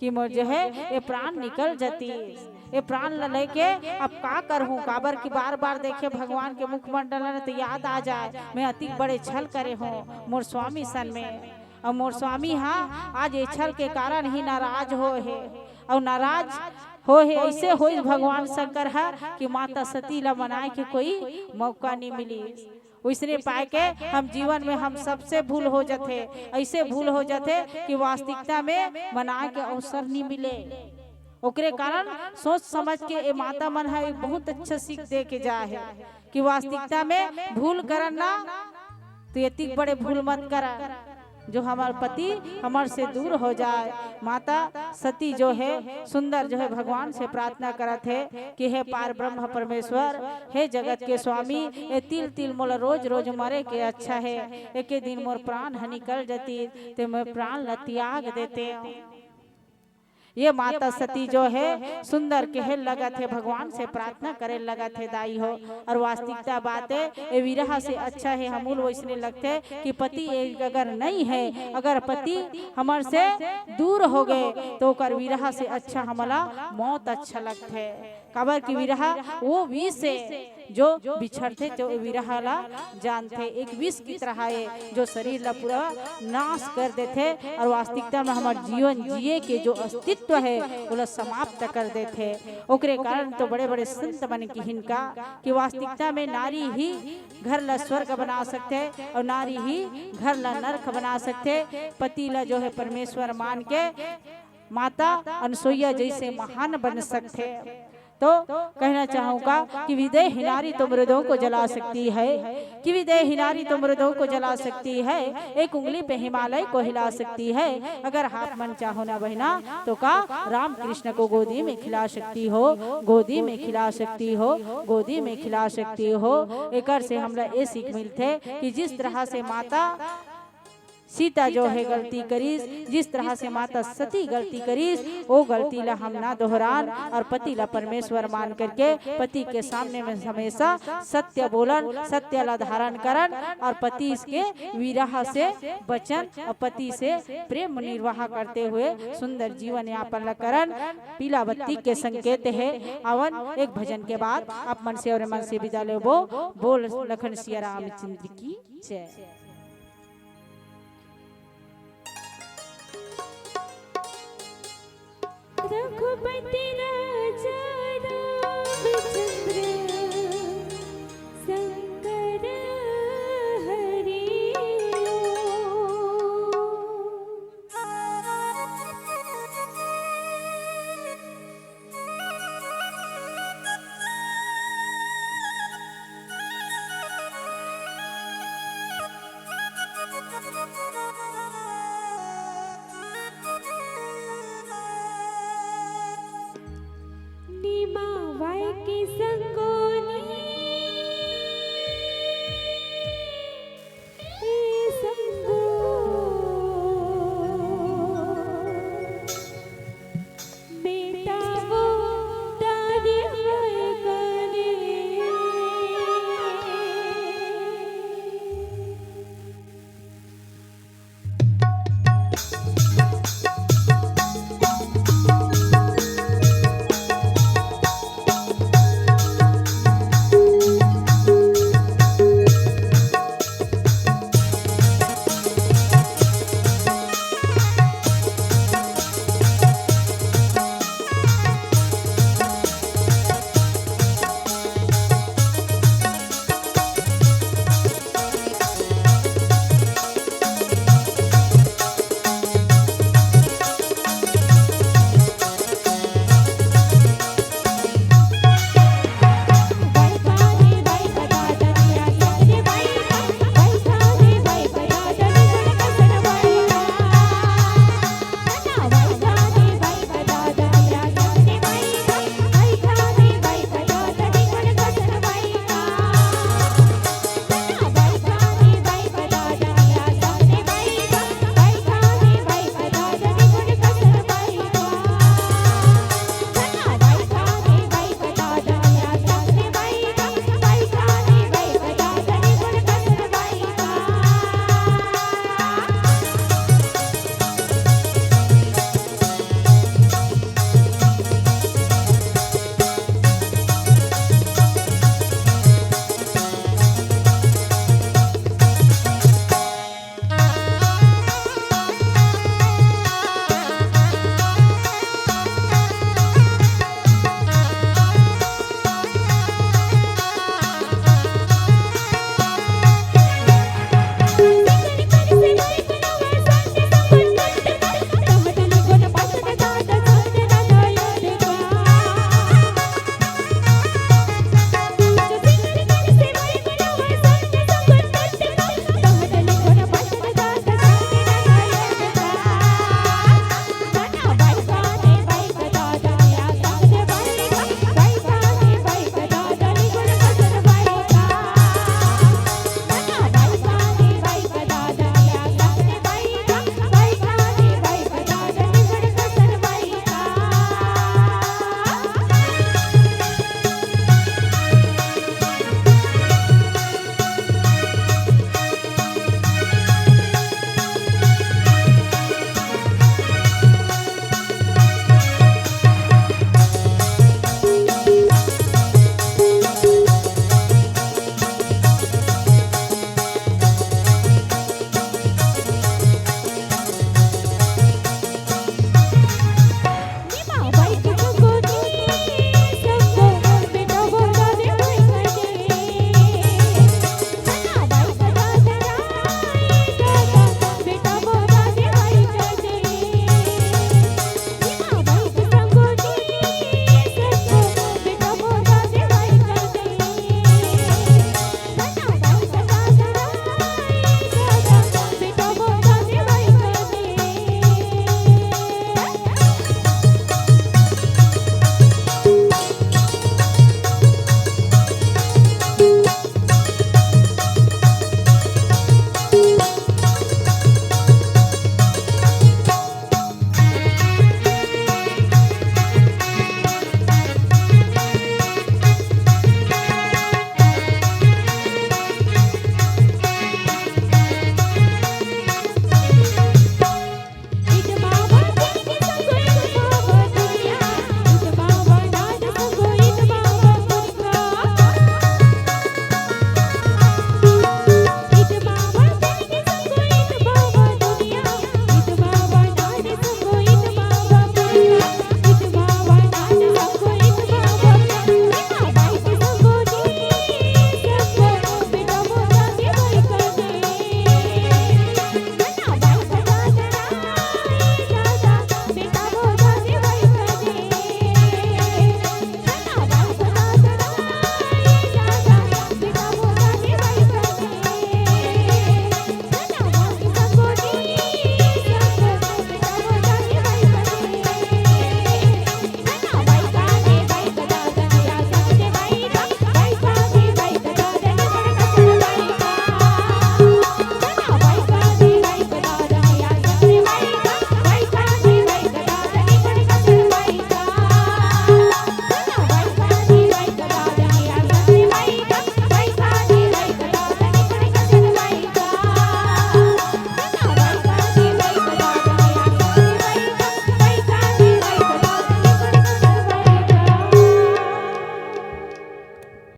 कि मोर जो है ये प्राण निकल जाती, ये प्राण ला लेके अब का करहूं, काबर कि बार बार देखे भगवान के मुखमंडल न तो याद आ जाए, मैं अतिक बड़े छल करे हूं मोर स्वामी सन में, और मोर स्वामी हा आज ये छल के कारण ही नाराज हो है, और नाराज हो हे, ऐसे होइस भगवान शंकर ह कि माता सती ला मनाए के कोई मौका नहीं मिली। वइसने पाए के हम जीवन में हम सबसे भूल हो जाथे, ऐसे भूल हो जाथे कि वास्तविकता में मनाए के अवसर नहीं मिले। ओकरे कारण सोच समझ के ए माता मन ह एक बहुत अच्छा सीख दे के जा है कि वास्तविकता में भूल करन ना, तो एतिक बड़े भूल मत करन। जो हमर पति हमर से दूर हो जाए। माता सती जो है सुंदर जो है भगवान से प्रार्थना करत है कि हे पार ब्रह्म परमेश्वर, हे जगत के स्वामी, ये तिल तिल मोला रोज रोज मरे के अच्छा है, एके दिन मोर प्राण ह निकल जती ते मैं प्राण ला त्याग देते। ये माता सती जो है सुंदर कहे लगत है, भगवान से प्रार्थना करे लगत है दाई हो। और वास्तविकता बात है, ये विरह से अच्छा है हमूल वैसने लगथे कि पति एक अगर नहीं है, अगर पति हमर से दूर हो गए तो ओकर विरह से अच्छा हमला मौत अच्छा लगथे। काबर कि विरह वो विष है जो बिछड़थे तो विरह ला जानथे, एक विष की तरह है जो शरीर ला पूरा नाश कर देथे और वास्तविकता में हमर जीवन जिए के जो अस्तित्व है ओला समाप्त कर देथे। ओकरे कारण तो बड़े बड़े संत मन किहिन का कि वास्तविकता में नारी ही घर ला स्वर्ग बना सकथे और नारी ही घर ला नरक बना सकथे। पति ला जो है परमेश्वर मान के माता अनसुईया जैसे महान बन सकथे। तो कहना चाहूंगा कि विदेही नारी तो मृदों को जला सकती है, कि विदेही नारी तो मृदों को जला सकती है, एक उंगली पे हिमालय को हिला सकती है। अगर आप मन चाहो ना बहना तो का राम कृष्ण को गोदी में खिला सकती हो, गोदी में खिला सकती हो, गोदी में खिला सकती हो। एकर से हमला ये सीख मिलथे कि जिस तरह से माता सीता जो है गलती करिस, जिस तरह से माता सती गलती करिस, वो गलती ला हम ना दोहरान और पति ला परमेश्वर मान करके पति के सामने में हमेशा सत्य बोलन, सत्य ला धारण करन और पति इसके विरह से बचन और पति से प्रेम निर्वाह करते हुए सुंदर जीवन यापन ला करन। पीला बत्ती के संकेत है। आवन एक भजन के बाद आप मन से और मन से विदा लेबो। बोल लखन सिया रामचंद्र की जय। रघुपति राजा रामचंद्र शंकर हरि ओम। निमावय के संगोनी ए संगो, बेटा वो तारी है कने।